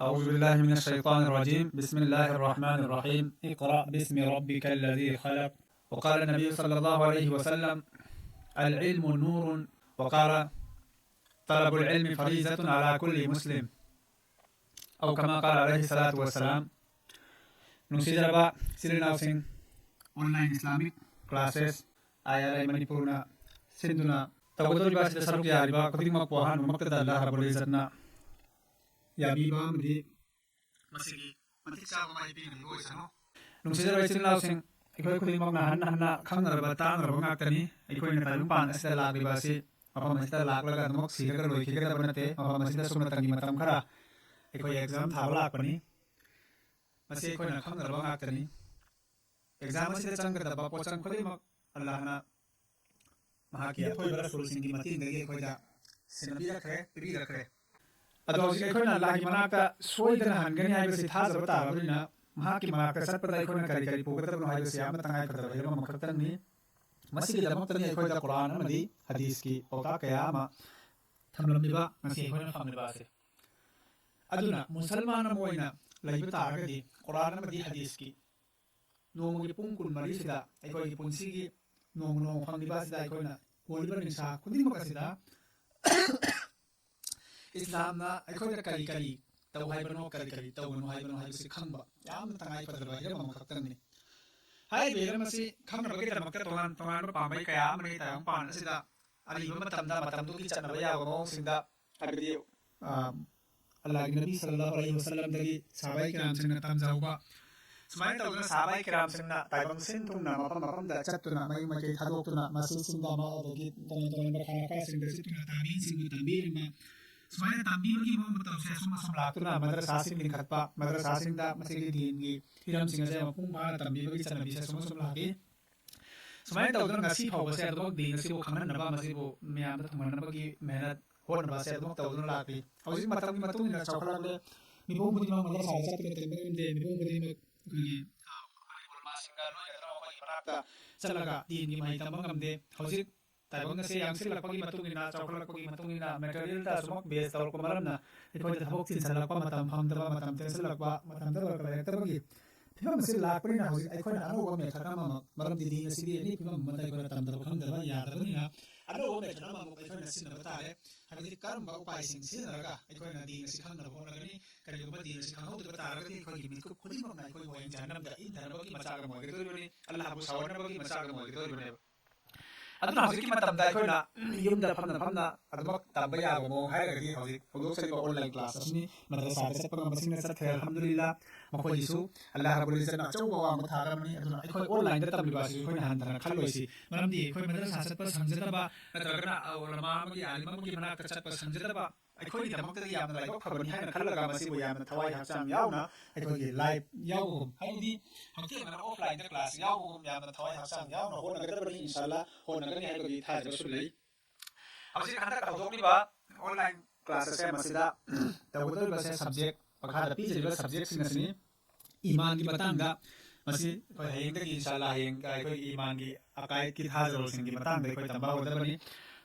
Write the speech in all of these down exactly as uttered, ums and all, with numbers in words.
أعوذ بالله من الشيطان الرجيم. بسم الله الرحمن الرحيم. اقرأ باسم ربك الذي خلق. وقال النبي صلى الله عليه وسلم: العلم نور. وقال: طلب العلم فريضة على كل مسلم. أو كما قال عليه الصلاة والسلام. ꯅꯨꯡꯁꯤꯖꯔꯕ ꯏꯆꯤꯜ ꯏꯅꯥꯎꯁꯤꯡ, online Islamic classes, IRI ꯃꯅꯤꯄꯨꯔꯅ ꯁꯤꯟꯗꯨꯅ ꯇꯧꯒꯗꯧꯔꯤꯕ ꯑꯁꯤꯗ ꯁꯔꯨꯛ ꯌꯥꯔꯤꯕ ꯈꯨꯗꯤꯡꯃꯛꯄꯨ ꯑꯍꯥꯟꯕꯃꯛꯇꯗ ꯑꯜꯂꯥꯍ ꯔꯕꯨꯜ ꯏꯖꯠꯅ ꯌꯥꯕꯤꯕ ꯑꯃꯗꯤ ꯃꯁꯤꯒꯤ ꯃꯇꯤꯛ ꯆꯥꯕ ꯃꯥꯏ ꯄꯤꯅꯕ ꯑꯣꯏꯁꯅꯨ꯫ ꯅꯨꯡꯁꯤꯖꯔꯕ ꯏꯆꯤꯜ ꯏꯅꯥꯎꯁꯤꯡ, ꯑꯩꯈꯣꯏ ꯈꯨꯗꯤꯡꯃꯛꯅ ꯍꯟꯅ ꯍꯟꯅ ꯈꯪꯅꯔꯕ ꯇꯥꯅꯔꯕ ꯉꯥꯛꯇꯅꯤ꯫ ꯑꯩꯈꯣꯏꯅ ꯇꯥꯏꯕꯪꯄꯥꯟ ꯑꯁꯤꯗ ꯂꯥꯛꯂꯤꯕ ꯑꯁꯤ ꯃꯐꯝ ꯑꯁꯤꯗ ꯂꯥꯛꯂꯒ ꯑꯗꯨꯃꯛ ꯁꯤꯔꯒ ꯂꯣꯏꯈꯤꯒꯗꯕ ꯅꯠꯇꯦ꯫ ꯃꯐꯝ ꯑꯁꯤꯗ ꯁꯨꯞꯅꯇꯪꯒꯤ ꯃꯇꯝ ꯈꯔ ꯑꯩꯈꯣꯏ exam ꯊꯥꯕ ꯂꯥꯛꯄꯅꯤ꯫ ꯃꯁꯤ ꯑꯩꯈꯣꯏꯅ ꯈꯪꯅꯔꯕ ꯉꯥꯛꯇꯅꯤ꯫ Exam ꯑꯁꯤꯗ ꯆꯪꯒꯗꯕ ꯄꯣꯠꯆꯪ ꯈꯨꯗꯤꯡꯃꯛ ꯑꯜꯂꯥꯍꯅ ꯃꯍꯥꯛꯀꯤ ꯑꯊꯣꯏꯕ ꯔꯁꯨꯜꯁꯤꯡꯒꯤ ꯃꯇꯦꯡꯗꯒꯤ ꯑꯩꯈꯣꯏꯗ ꯁꯤꯟꯅꯕꯤꯔꯛꯈ꯭ꯔꯦ, ꯄꯤꯕꯤꯔꯛꯈ꯭ꯔꯦ꯫ ꯑꯗꯣ ꯍꯧꯖꯤꯛ ꯑꯩꯈꯣꯏꯅ ꯑꯜꯂꯥꯍꯒꯤ ꯃꯅꯥꯛꯇ ꯁꯣꯏꯗꯅ ꯍꯟꯒꯅꯤ ꯍꯥꯏꯕꯁꯤ ꯊꯥꯖꯕ ꯇꯥꯔꯕꯅꯤꯅ, ꯃꯍꯥꯛꯀꯤ ꯃꯅꯥꯛꯇ ꯆꯠꯄꯗ ꯑꯩꯈꯣꯏꯅ ꯀꯔꯤ ꯀꯔꯤ ꯄꯨꯒꯗꯕꯅꯣ ꯍꯥꯏꯕꯁꯤ ꯌꯥꯝꯅ ꯇꯉꯥꯏ ꯐꯗꯕ ꯍꯤꯔꯝ ꯑꯃꯈꯛꯇꯪꯅꯤ꯫ ꯃꯁꯤꯒꯤꯗꯃꯛꯇꯅꯤ ꯑꯩꯈꯣꯏꯗ ꯀꯨꯔꯥꯟ ꯑꯃꯗꯤ ꯍꯗꯤꯁꯀꯤ ꯄꯥꯎꯇꯥꯛ ꯀꯌꯥ ꯑꯃ ꯊꯝꯂꯝꯂꯤꯕ ꯉꯁꯤ ꯑꯩꯈꯣꯏꯅ ꯐꯪꯂꯤꯕ ꯑꯁꯤ꯫ ꯑꯗꯨꯅ ꯃꯨꯁꯜꯃꯥꯟ ꯑꯃ ꯑꯣꯏꯅ ꯂꯩꯕ ꯇꯥꯔꯒꯗꯤ ꯀꯨꯔꯥꯟ ꯑꯃꯗꯤ ꯍꯗꯤꯁꯀꯤ ꯅꯣꯡꯃꯒꯤ ꯄꯨꯡ ꯀꯨꯟꯃꯔꯤꯁꯤꯗ ꯑꯩꯈꯣꯏꯒꯤ ꯄꯨꯟꯁꯤꯒꯤ ꯅꯣꯡꯃ ꯅꯣꯡꯃ ꯐꯪꯂꯤꯕ ꯑꯁꯤꯗ ꯑꯩꯈꯣꯏꯅ ꯍꯣꯜꯂꯤꯕ ꯅꯤꯁꯥ ꯈꯨꯗꯤꯡꯃꯛ ꯑꯁꯤꯗ ꯏꯁꯂꯥꯝꯅ ꯑꯩꯈꯣꯏꯗ ꯀꯔꯤ ꯀꯔꯤ ꯇꯧ ꯍꯥꯏꯕꯅꯣ, ꯀꯔꯤ ꯀꯔꯤ ꯇꯧꯒꯅꯨ ꯍꯥꯏꯕꯅꯣ ꯍꯥꯏꯕꯁꯤ ꯈꯪꯕ ꯌꯥꯝꯅ ꯇꯉꯥꯏ ꯐꯗ꯭ꯔꯕ ꯍꯤꯔꯝ ꯑꯃꯈꯛꯇꯪꯅꯤ꯫ ꯍꯥꯏꯔꯤꯕ ꯍꯤꯔꯝ ꯑꯁꯤ ꯈꯪꯅꯕꯒꯤꯗꯃꯛꯇ ꯇꯣꯉꯥꯟ ꯇꯣꯉꯥꯟꯕ ꯄꯥꯝꯕꯩ ꯀꯌꯥ ꯑꯃ ꯂꯩ꯫ ꯇꯥꯏꯕꯪꯄꯥꯟ ꯑꯁꯤꯗ ꯑꯔꯤꯕ ꯃꯇꯝꯗ ꯃꯇꯝꯗꯨꯒꯤ ꯆꯠꯅꯕ ꯌꯥꯕ ꯃꯑꯣꯡꯁꯤꯡꯗ, ꯍꯥꯏꯕꯗꯤ, ꯑ, ꯑꯜꯂꯥꯍꯒꯤ ꯅꯕꯤ ꯁꯜꯂꯜꯂꯥꯍꯨ ꯑꯂꯩꯍꯤ ꯋꯁꯜꯂꯝꯗꯒꯤ ꯁꯍꯥꯕꯥꯏ ꯀꯤꯔꯥꯝꯁꯤꯡꯅ ꯇꯝꯖꯍꯧꯕ, ꯁꯨꯃꯥꯏꯅ ꯇꯧꯗꯅ ꯁꯍꯥꯕꯥꯏ ꯀꯤꯔꯥꯝꯁꯤꯡꯅ ꯇꯥꯏꯕꯪ ꯁꯤꯟ ꯊꯨꯡꯅ ꯃꯐꯝ ꯃꯐꯝꯗ ꯆꯠꯇꯨꯅ, ꯃꯌꯨꯝ ꯃꯀꯩ ꯊꯥꯗꯣꯛꯇꯨꯅ, ꯃꯁꯖꯤꯠꯁꯤꯡꯗ ꯑꯃ ꯑꯗꯒꯤ ꯇꯣꯉꯥꯟ ꯇꯣꯉꯥꯟꯕ ꯈꯥꯅꯥꯀꯥꯁꯤꯡꯗ ꯆꯠꯇꯨꯅ ꯇꯥꯕꯤꯟꯁꯤꯡꯕꯨ ꯇꯝꯕꯤꯔꯝꯕ, ꯁꯨꯃꯥꯏꯅ ꯇꯝꯕꯤꯕꯒꯤ ꯃꯑꯣꯡ ꯃꯇꯧꯁꯦ ꯑꯁꯨꯝ ꯑꯁꯨꯝ ꯂꯥꯛꯇꯨꯅ ꯃꯗ꯭ꯔꯁꯥꯁꯤꯡ ꯂꯤꯡꯈꯠꯄ, ꯃꯗ꯭ꯔꯁꯥꯁꯤꯡꯗ ꯃꯁꯤꯒꯤ ꯗꯤꯟꯒꯤ ꯍꯤꯔꯝꯁꯤꯡ ꯑꯁꯦ ꯃꯄꯨꯡ ꯐꯥꯅ ꯇꯝꯕꯤꯕꯒꯤ ꯆꯠꯅꯕꯤꯁꯦ ꯑꯁꯨꯝ ꯑꯁꯨꯝ ꯂꯥꯛꯏ꯫ ꯁꯨꯃꯥꯏꯅ ꯇꯧꯗꯅ ꯉꯁꯤ ꯐꯥꯎꯕꯁꯦ ꯑꯗꯨꯃꯛ ꯗꯤꯟ ꯑꯁꯤꯕꯨ ꯈꯪꯍꯟꯅꯕ, ꯃꯁꯤꯕꯨ ꯃꯤꯌꯥꯝꯗ ꯊꯨꯡꯍꯟꯅꯕꯒꯤ ꯃꯦꯍꯅꯠ ꯍꯣꯠꯅꯕ ꯑꯁꯦ ꯑꯗꯨꯃꯛ ꯇꯧꯗꯨꯅ ꯂꯥꯛꯂꯤ꯫ ꯍꯧꯖꯤꯛ ꯃꯇꯝꯒꯤ ꯃꯇꯨꯡ ꯏꯟꯅ ꯆꯥꯎꯈꯠꯂꯛꯂꯦ꯫ ꯃꯤꯄꯨꯝ ꯈꯨꯗꯤꯡꯃꯛ ꯃꯗ꯭ꯔꯁꯥꯗ ꯆꯠꯇꯨꯅ ꯇꯝꯕ ꯉꯝꯗꯦ꯫ ꯃꯤꯄꯨꯝ ꯈꯨꯗꯤꯡꯃꯛ ꯑꯩꯈꯣꯏꯒꯤ, ꯑ, ꯎꯂꯃꯥꯁꯤꯡꯒ ꯂꯣꯏꯅꯗꯅ ꯃꯈꯣꯏꯒꯤ ꯃꯅꯥꯛꯇ ꯆꯠꯂꯒ ꯗꯤꯟꯒꯤ ꯃꯍꯩ ꯇꯝꯕ ꯉꯝꯗꯦ꯫ ꯍꯧꯖꯤꯛ ꯇꯥꯏꯕꯪ ꯑꯁꯦ ꯌꯥꯡꯁꯤꯜꯂꯛꯄꯒꯤ ꯃꯇꯨꯡ ꯏꯟꯅ, ꯆꯥꯎꯈꯠꯂꯛꯄꯒꯤ ꯃꯇꯨꯡ ꯏꯟꯅ, ꯃꯦꯇꯔꯤꯌꯦꯜꯗ ꯑꯁꯨꯃꯛ ꯕꯦꯁ ꯇꯧꯔꯛꯄ ꯃꯔꯝꯅ ꯑꯩꯈꯣꯏꯗ ꯊꯕꯛ ꯆꯤꯟꯁꯤꯜꯂꯛꯄ, ꯃꯇꯝ ꯐꯪꯗꯕ, ꯃꯇꯝ ꯇꯦꯟꯁꯤꯜꯂꯛꯄ, ꯃꯇꯝꯗ ꯂꯩꯔꯛꯇꯕꯒꯤ ꯐꯤꯕꯝ ꯑꯁꯤ ꯂꯥꯛꯄꯅꯤꯅ ꯍꯧꯖꯤꯛ ꯑꯩꯈꯣꯏꯅ ꯑꯅꯧꯕ ꯃꯦꯊꯠ ꯑꯃꯃꯛ, ꯃꯔꯝꯗꯤ ꯗꯤꯟ ꯑꯁꯤꯗꯤ ꯑꯦꯅꯤ ꯐꯤꯕꯝ ꯑꯃꯗ ꯑꯩꯈꯣꯏꯅ ꯇꯝꯗꯕ ꯈꯪꯗꯕ ꯌꯥꯗꯕꯅꯤꯅ, ꯑꯅꯧꯕ ꯃꯦꯊꯠ ꯑꯃꯃꯨꯛ ꯑꯩꯈꯣꯏꯅ ꯁꯤꯖꯤꯟꯅꯕ ꯇꯥꯔꯦ꯫ ꯍꯥꯏꯕꯗꯤ ꯀꯔꯝꯕ ꯎꯄꯥꯏꯁꯤꯡ ꯁꯤꯖꯤꯟꯅꯔꯒ ꯑꯩꯈꯣꯏꯅ ꯗꯤꯟ ꯑꯁꯤ ꯈꯪꯅꯕ ꯍꯣꯠꯅꯒꯅꯤ꯫ ꯀꯔꯤꯒꯨꯝꯕ ꯗꯤꯟ ꯑꯁꯤ ꯈꯪꯍꯧꯗꯕ ꯇꯥꯔꯒꯗꯤ ꯑꯩꯈꯣꯏꯒꯤ ꯃꯤꯠꯀꯨꯞ ꯈꯨꯗꯤꯡꯃꯛꯅ ꯑꯩꯈꯣꯏ ꯋꯥꯌꯦꯜ ꯖꯍꯟꯅꯝꯗ ꯏꯟꯊꯅꯕꯒꯤ ꯃꯆꯥꯛ ꯑꯃ ꯑꯣꯏꯒꯗꯧꯔꯤꯕꯅꯤ, ꯑꯜꯂꯥꯍꯕꯨ ꯁꯥꯎꯍꯟꯅꯕꯒꯤ ꯃꯆꯥꯛ ꯑꯃ ꯑꯣꯏꯒꯗꯧꯔꯤꯕꯅꯦꯕ꯫ ꯑꯗꯨꯅ ꯍꯧꯖꯤꯛꯀꯤ ꯃꯇꯝꯗ ꯑꯩꯈꯣꯏꯅ ꯌꯨꯝꯗ ꯐꯝꯅ ꯐꯝꯅ ꯑꯗꯨꯃꯛ ꯇꯝꯕ ꯌꯥꯕ ꯃꯑꯣꯡ ꯍꯥꯏꯔꯒꯗꯤ ꯍꯧꯖꯤꯛ ꯍꯧꯗꯣꯛꯆꯔꯤꯕ ꯑꯣꯟꯂꯥꯏꯟ ꯀ꯭ꯂꯥꯁ ꯑꯁꯤꯅꯤ꯫ ꯃꯗ꯭ꯔꯁꯥꯗ ꯆꯠꯄ ꯉꯝꯕꯁꯤꯡꯅ ꯆꯠꯈ꯭ꯔꯦ, ꯑꯜꯍꯝꯗꯨꯂꯤꯜꯂꯥ꯫ ꯃꯈꯣꯏꯒꯤꯁꯨ ꯑꯜꯂꯥꯍ ꯔꯕꯨꯜ ꯏꯖꯠꯅ ꯑꯆꯧꯕ ꯑꯋꯥꯡꯕ ꯊꯥꯛ ꯑꯃꯅꯤ꯫ ꯑꯗꯨꯅ ꯑꯩꯈꯣꯏ ꯑꯣꯟꯂꯥꯏꯟꯗ ꯇꯝꯂꯤꯕ ꯑꯁꯤꯁꯨ ꯑꯩꯈꯣꯏꯅ ꯍꯟꯊꯅ ꯈꯜꯂꯣꯏꯁꯤ꯫ ꯃꯔꯝꯗꯤ ꯑꯩꯈꯣꯏ ꯃꯗ꯭ꯔꯁꯥ ꯆꯠꯄ ꯁꯪꯖꯗꯕ, ꯅꯠꯇ꯭ꯔꯒꯅ ꯎꯂꯃꯥ ꯑꯃꯒꯤ, ꯑꯥꯂꯤꯝ ꯑꯃꯒꯤ ꯃꯅꯥꯛꯇ ꯆꯠꯄ ꯁꯪꯖꯗꯕ, ꯑꯩꯈꯣꯏꯒꯤꯗꯃꯛꯇꯗꯤ ꯌꯥꯝꯅ ꯂꯥꯏꯕꯛ ꯐꯕꯅꯤ ꯍꯥꯏꯅ ꯈꯜꯂꯒ ꯃꯁꯤꯕꯨ ꯌꯥꯝꯅ ꯊꯋꯥꯏ ꯍꯛꯆꯥꯡ ꯌꯥꯎꯅ ꯑꯩꯈꯣꯏꯒꯤ ꯂꯥꯏꯚ ꯌꯥꯎꯕꯒꯨꯝ, ꯍꯥꯏꯕꯗꯤ ꯍꯛꯊꯦꯡꯅꯅ ꯑꯣꯐꯂꯥꯏꯟꯗ ꯀ꯭ꯂꯥꯁ ꯌꯥꯎꯕꯒꯨꯝ ꯌꯥꯝꯅ ꯊꯋꯥꯏ ꯍꯛꯆꯥꯡ ꯌꯥꯎꯅ ꯍꯣꯠꯅꯒꯗꯕꯅꯤ꯫ ꯏꯟꯁꯥꯜꯂꯥ ꯍꯣꯠꯅꯒꯅꯤ ꯍꯥꯏꯕꯒꯤ ꯊꯥꯖꯕꯁꯨ ꯂꯩ꯫ ꯍꯧꯖꯤꯛ ꯍꯟꯗꯛ ꯍꯧꯗꯣꯛꯂꯤꯕ ꯑꯣꯟꯂꯥꯏꯟ ꯀ꯭ꯂꯥꯁ ꯑꯁꯦ ꯃꯁꯤꯗ ꯇꯧꯒꯗꯧꯔꯤꯕꯁꯦ ꯁꯕꯖꯦꯛ, ꯃꯈꯥꯗ ꯄꯤꯖꯔꯤꯕ ꯁꯕꯖꯦꯛꯁꯤꯡ ꯑꯁꯤꯅꯤ꯫ ꯏꯃꯥꯟꯒꯤ ꯃꯇꯥꯡꯗ ꯃꯁꯤ ꯑꯩꯈꯣꯏ ꯍꯌꯦꯡꯗꯒꯤ ꯏꯟꯁꯥꯜꯂꯥ ꯍꯌꯦꯡ ꯑꯩꯈꯣꯏꯒꯤ ꯏꯃꯥꯟꯒꯤ ꯑꯀꯥꯏꯗꯀꯤ ꯊꯥꯖꯔꯣꯜꯁꯤꯡꯒꯤ ꯃꯇꯥꯡꯗ ꯑꯩꯈꯣꯏ ꯇꯝꯕ ꯍꯧꯔꯗꯕꯅꯤ꯫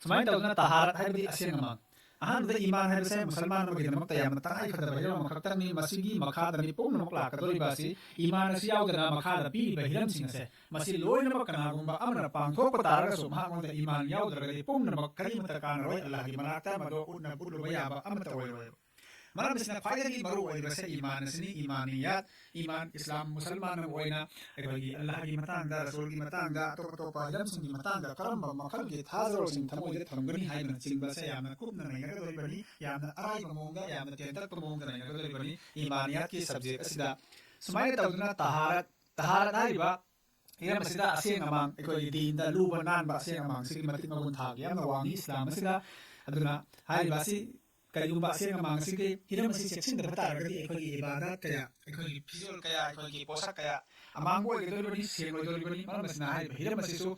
ꯁꯨꯃꯥꯏꯅ ꯇꯧꯗꯅ ꯇꯍꯥꯔꯠ ꯍꯥꯏꯕꯗꯤ ꯑꯁꯦꯡ ꯑꯃꯥꯡ꯫ ꯑꯍꯥꯟꯕꯗ ꯏꯃꯥꯟ ꯍꯥꯏꯕꯁꯦ ꯃꯨꯁꯜꯃꯥꯟ ꯑꯃꯒꯤꯗꯃꯛꯇ ꯌꯥꯝꯅ ꯇꯉꯥꯏ ꯐꯗꯕ ꯍꯤꯔꯝ ꯑꯃꯈꯛꯇꯪꯅꯤ꯫ ꯃꯁꯤꯒꯤ ꯃꯈꯥꯗꯅꯤ ꯄꯨꯝꯅꯃꯛ ꯂꯥꯛꯀꯗꯧꯔꯤꯕ ꯑꯁꯤ꯫ ꯏꯃꯥꯟ ꯑꯁꯤ ꯌꯥꯎꯗꯅ ꯃꯈꯥꯗ ꯄꯤꯔꯤꯕ ꯍꯤꯔꯝꯁꯤꯡ ꯑꯁꯦ ꯃꯁꯤ ꯂꯣꯏꯅꯃꯛ ꯀꯅꯥꯒꯨꯝꯕ ꯑꯃꯅ ꯄꯥꯡꯊꯣꯛꯄ ꯇꯥꯔꯒꯁꯨ ꯃꯍꯥꯛꯉꯣꯟꯗ ꯏꯃꯥꯟ ꯌꯥꯎꯗ꯭ꯔꯒꯗꯤ ꯄꯨꯝꯅꯃꯛ ꯀꯔꯤꯃꯠꯇ ꯀꯥꯟꯅꯔꯣꯏ, ꯑꯜꯂꯥꯍꯒꯤ ꯃꯅꯥꯛꯇ ꯃꯗꯨ ꯎꯠꯅ ꯎꯠꯂꯨꯕ ꯌꯥꯕ ꯑꯃꯠꯇ ꯑꯣꯏꯔꯣꯏ꯫ ꯃꯔꯝ ꯑꯁꯤꯅ ꯈ꯭ꯋꯥꯏꯗꯒꯤ ꯃꯔꯨ ꯑꯣꯏꯔꯤꯕꯁꯦ ꯏꯃꯥꯟ ꯑꯁꯤꯅꯤ꯫ ꯏꯃꯥꯟꯅꯤꯌꯥꯠ, ꯏꯃꯥꯟ, ꯏꯁꯂꯥꯝ ꯃꯨꯁꯜꯃꯥꯟ ꯑꯃ ꯑꯣꯏꯅ ꯑꯩꯈꯣꯏꯒꯤ ꯑꯜꯂꯥꯍꯒꯤ ꯃꯇꯥꯡꯗ, ꯔꯁꯨꯜꯒꯤ ꯃꯇꯥꯡꯗ, ꯑꯇꯣꯞ ꯑꯇꯣꯞꯄ ꯍꯤꯔꯝꯁꯤꯡꯒꯤ ꯃꯇꯥꯡꯗ ꯀꯔꯝꯕ ꯃꯈꯜꯒꯤ ꯊꯥꯖꯔꯣꯜꯁꯤꯡ ꯊꯃꯣꯏꯗ ꯊꯝꯒꯅꯤ ꯍꯥꯏꯕꯅꯆꯤꯡꯕꯁꯦ ꯌꯥꯝꯅ ꯀꯨꯞꯅ ꯅꯩꯅꯒꯗꯧꯔꯤꯕꯅꯤ꯫ ꯌꯥꯝꯅ ꯑꯔꯥꯏꯕ ꯃꯑꯣꯡꯗ, ꯌꯥꯝꯅ ꯇꯦꯟꯇꯛꯄ ꯃꯑꯣꯡꯗ ꯅꯩꯅꯒꯗꯧꯔꯤꯕꯅꯤ ꯏꯃꯥꯟꯅꯤꯌꯥꯠꯀꯤ ꯁꯕꯖꯦꯛ ꯑꯁꯤꯗ꯫ ꯁꯨꯃꯥꯏꯅ ꯇꯧꯗꯅ ꯇꯍꯥꯔꯠ, ꯇꯍꯥꯔꯠ ꯍꯥꯏꯔꯤꯕ ꯍꯤꯔꯝ ꯑꯁꯤꯗ ꯑꯁꯦꯡ ꯑꯃꯥꯡ, ꯑꯩꯈꯣꯏꯒꯤ ꯗꯤꯟꯗ ꯂꯨꯕ ꯅꯥꯟꯕ ꯑꯁꯦꯡ ꯑꯃꯥꯡꯁꯤꯒꯤ ꯃꯇꯤꯛ ꯃꯒꯨꯟ ꯊꯥꯛ ꯌꯥꯝꯅ ꯋꯥꯡꯉꯤ ꯏꯁꯂꯥꯝ ꯑꯁꯤꯗ꯫ ꯑꯗꯨꯅ ꯍꯥꯏꯔꯤꯕ ꯑꯁꯤ ꯀꯔꯤꯒꯨꯝꯕ ꯑꯁꯦꯡ ꯑꯃꯥꯡ ꯑꯁꯤꯒꯤ ꯍꯤꯔꯝ ꯑꯁꯤ ꯆꯦꯛꯁꯤꯟꯗꯕ ꯇꯥꯔꯒꯗꯤ ꯑꯩꯈꯣꯏꯒꯤ ꯏꯕꯥꯗꯥꯠ ꯀꯌꯥ, ꯑꯩꯈꯣꯏꯒꯤ ꯐꯤꯖꯣꯜ ꯀꯌꯥ, ꯑꯩꯈꯣꯏꯒꯤ ꯄꯣꯠꯁꯛ ꯀꯌꯥ ꯑꯃꯥꯡꯕ ꯑꯣꯏꯒꯗꯧꯔꯤꯕꯅꯤ, ꯁꯦꯡꯂꯣꯏꯗꯧꯔꯤꯕꯅꯤ꯫ ꯃꯔꯝ ꯑꯁꯤꯅ ꯍꯥꯏꯔꯤꯕ ꯍꯤꯔꯝ ꯑꯁꯤꯁꯨ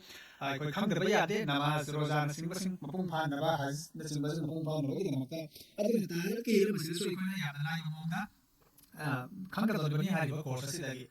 ꯑꯩꯈꯣꯏ ꯈꯪꯗꯕ ꯌꯥꯗꯦ꯫ ꯅꯃꯥꯖ, ꯔꯣꯖꯥꯅꯆꯤꯡꯕꯁꯤꯡ ꯃꯄꯨꯡ ꯐꯥꯅꯕ, ꯍꯖꯅꯆꯤꯡꯕꯁꯤꯡ ꯃꯄꯨꯡ ꯐꯥꯅꯕꯒꯤꯗꯃꯛꯇ꯫ ꯑꯗꯨꯅ ꯇꯍꯥꯔꯠꯀꯤ ꯍꯤꯔꯝ ꯑꯁꯤꯗꯁꯨ ꯑꯩꯈꯣꯏꯅ ꯌꯥꯝꯅ ꯂꯥꯏꯕ ꯃꯑꯣꯡꯗ ꯑ, ꯈꯪꯒꯗꯧꯔꯤꯕꯅꯤ ꯍꯥꯏꯔꯤꯕ ꯀꯣꯔꯁ ꯑꯁꯤꯗꯒꯤ꯫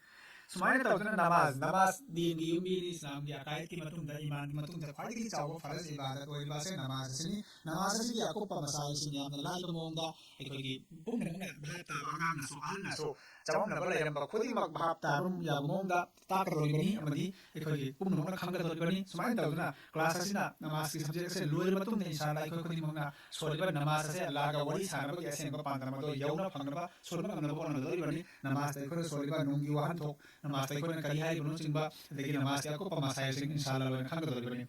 ꯁꯨꯃꯥꯏꯅ ꯇꯧꯗꯅ ꯅꯃꯥꯖ, ꯅꯃꯥꯖ ꯗꯤꯟꯒꯤ ꯌꯨꯝꯕꯤꯅꯤ, ꯏꯁꯂꯥꯝꯒꯤ ꯑꯀꯥꯏꯗꯀꯤ ꯃꯇꯨꯡꯗ, ꯏꯃꯥꯟꯒꯤ ꯃꯇꯨꯡꯗ ꯈ꯭ꯋꯥꯏꯗꯒꯤ ꯆꯥꯎꯕ ꯐꯔꯖ ꯏꯕꯥꯗꯠ ꯑꯣꯏꯔꯤꯕ ꯑꯁꯦ ꯅꯃꯥꯖ ꯑꯁꯤꯅꯤ꯫ ꯅꯃꯥꯖ ꯑꯁꯤꯒꯤ ꯑꯀꯨꯞꯄ ꯃꯁꯥꯏꯜꯁꯤꯡ ꯌꯥꯝꯅ ꯂꯥꯏꯕ ꯃꯑꯣꯡꯗ ꯑꯩꯈꯣꯏꯒꯤ ꯄꯨꯝꯅꯃꯛꯅ ꯚꯥꯞ ꯇꯥꯕ, ꯑꯉꯥꯡꯅꯁꯨ ꯑꯍꯜꯅꯁꯨ ꯆꯃꯝꯅꯕ ꯂꯩꯔꯝꯕ ꯈꯨꯗꯤꯡꯃꯛ ꯚꯥꯞ ꯇꯥꯕ ꯌꯥꯕ ꯃꯑꯣꯡꯗ ꯇꯥꯛꯀꯗꯧꯔꯤꯕꯅꯤ ꯑꯃꯗꯤ ꯑꯩꯈꯣꯏꯒꯤ ꯄꯨꯝꯅꯃꯛꯅ ꯈꯪꯒꯗꯧꯔꯤꯕꯅꯤ꯫ ꯁꯨꯃꯥꯏꯅ ꯇꯧꯗꯅ ꯀ꯭ꯂꯥꯁ ꯑꯁꯤꯅ ꯅꯃꯥꯖꯀꯤ ꯁꯕꯖꯦꯛ ꯑꯁꯦ ꯂꯣꯏꯔꯕ ꯃꯇꯨꯡꯗ ꯏꯟꯁꯥ ꯑꯜꯂꯥ ꯑꯩꯈꯣꯏ ꯈꯨꯗꯤꯡꯃꯛꯅ ꯁꯣꯜꯂꯤꯕ ꯅꯃꯥꯖ ꯑꯁꯦ ꯑꯜꯂꯥꯍꯒ ꯋꯥꯔꯤ ꯁꯥꯟꯅꯕꯒꯤ ꯑꯁꯦꯡꯕ ꯄꯥꯟꯗꯝ ꯑꯗꯨ ꯌꯧꯅ ꯐꯪꯅꯕ ꯁꯣꯟꯕ ꯉꯝꯅꯕ ꯍꯣꯠꯅꯒꯗꯧꯔꯤꯕꯅꯤ꯫ ꯅꯃꯥꯖꯇ ꯑꯩꯈꯣꯏꯅ ꯁꯣꯜꯂꯤꯕ ꯅꯨꯡꯒꯤ ꯋꯥꯍꯟꯊꯣꯛ, ꯅꯃꯥꯖꯇ ꯑꯩꯈꯣꯏꯅ ꯀꯔꯤ ꯍꯥꯏꯔꯤꯕꯅꯣꯆꯤꯡꯕ, ꯑꯗꯒꯤ ꯅꯃꯥꯖꯀꯤ ꯑꯀꯨꯞꯄ ꯃꯁꯥꯏꯜꯁꯤꯡ ꯏꯟꯁꯥ ꯑꯜꯂꯥ ꯂꯣꯏꯅ ꯈꯪꯒꯗꯧꯔꯤꯕꯅꯤ꯫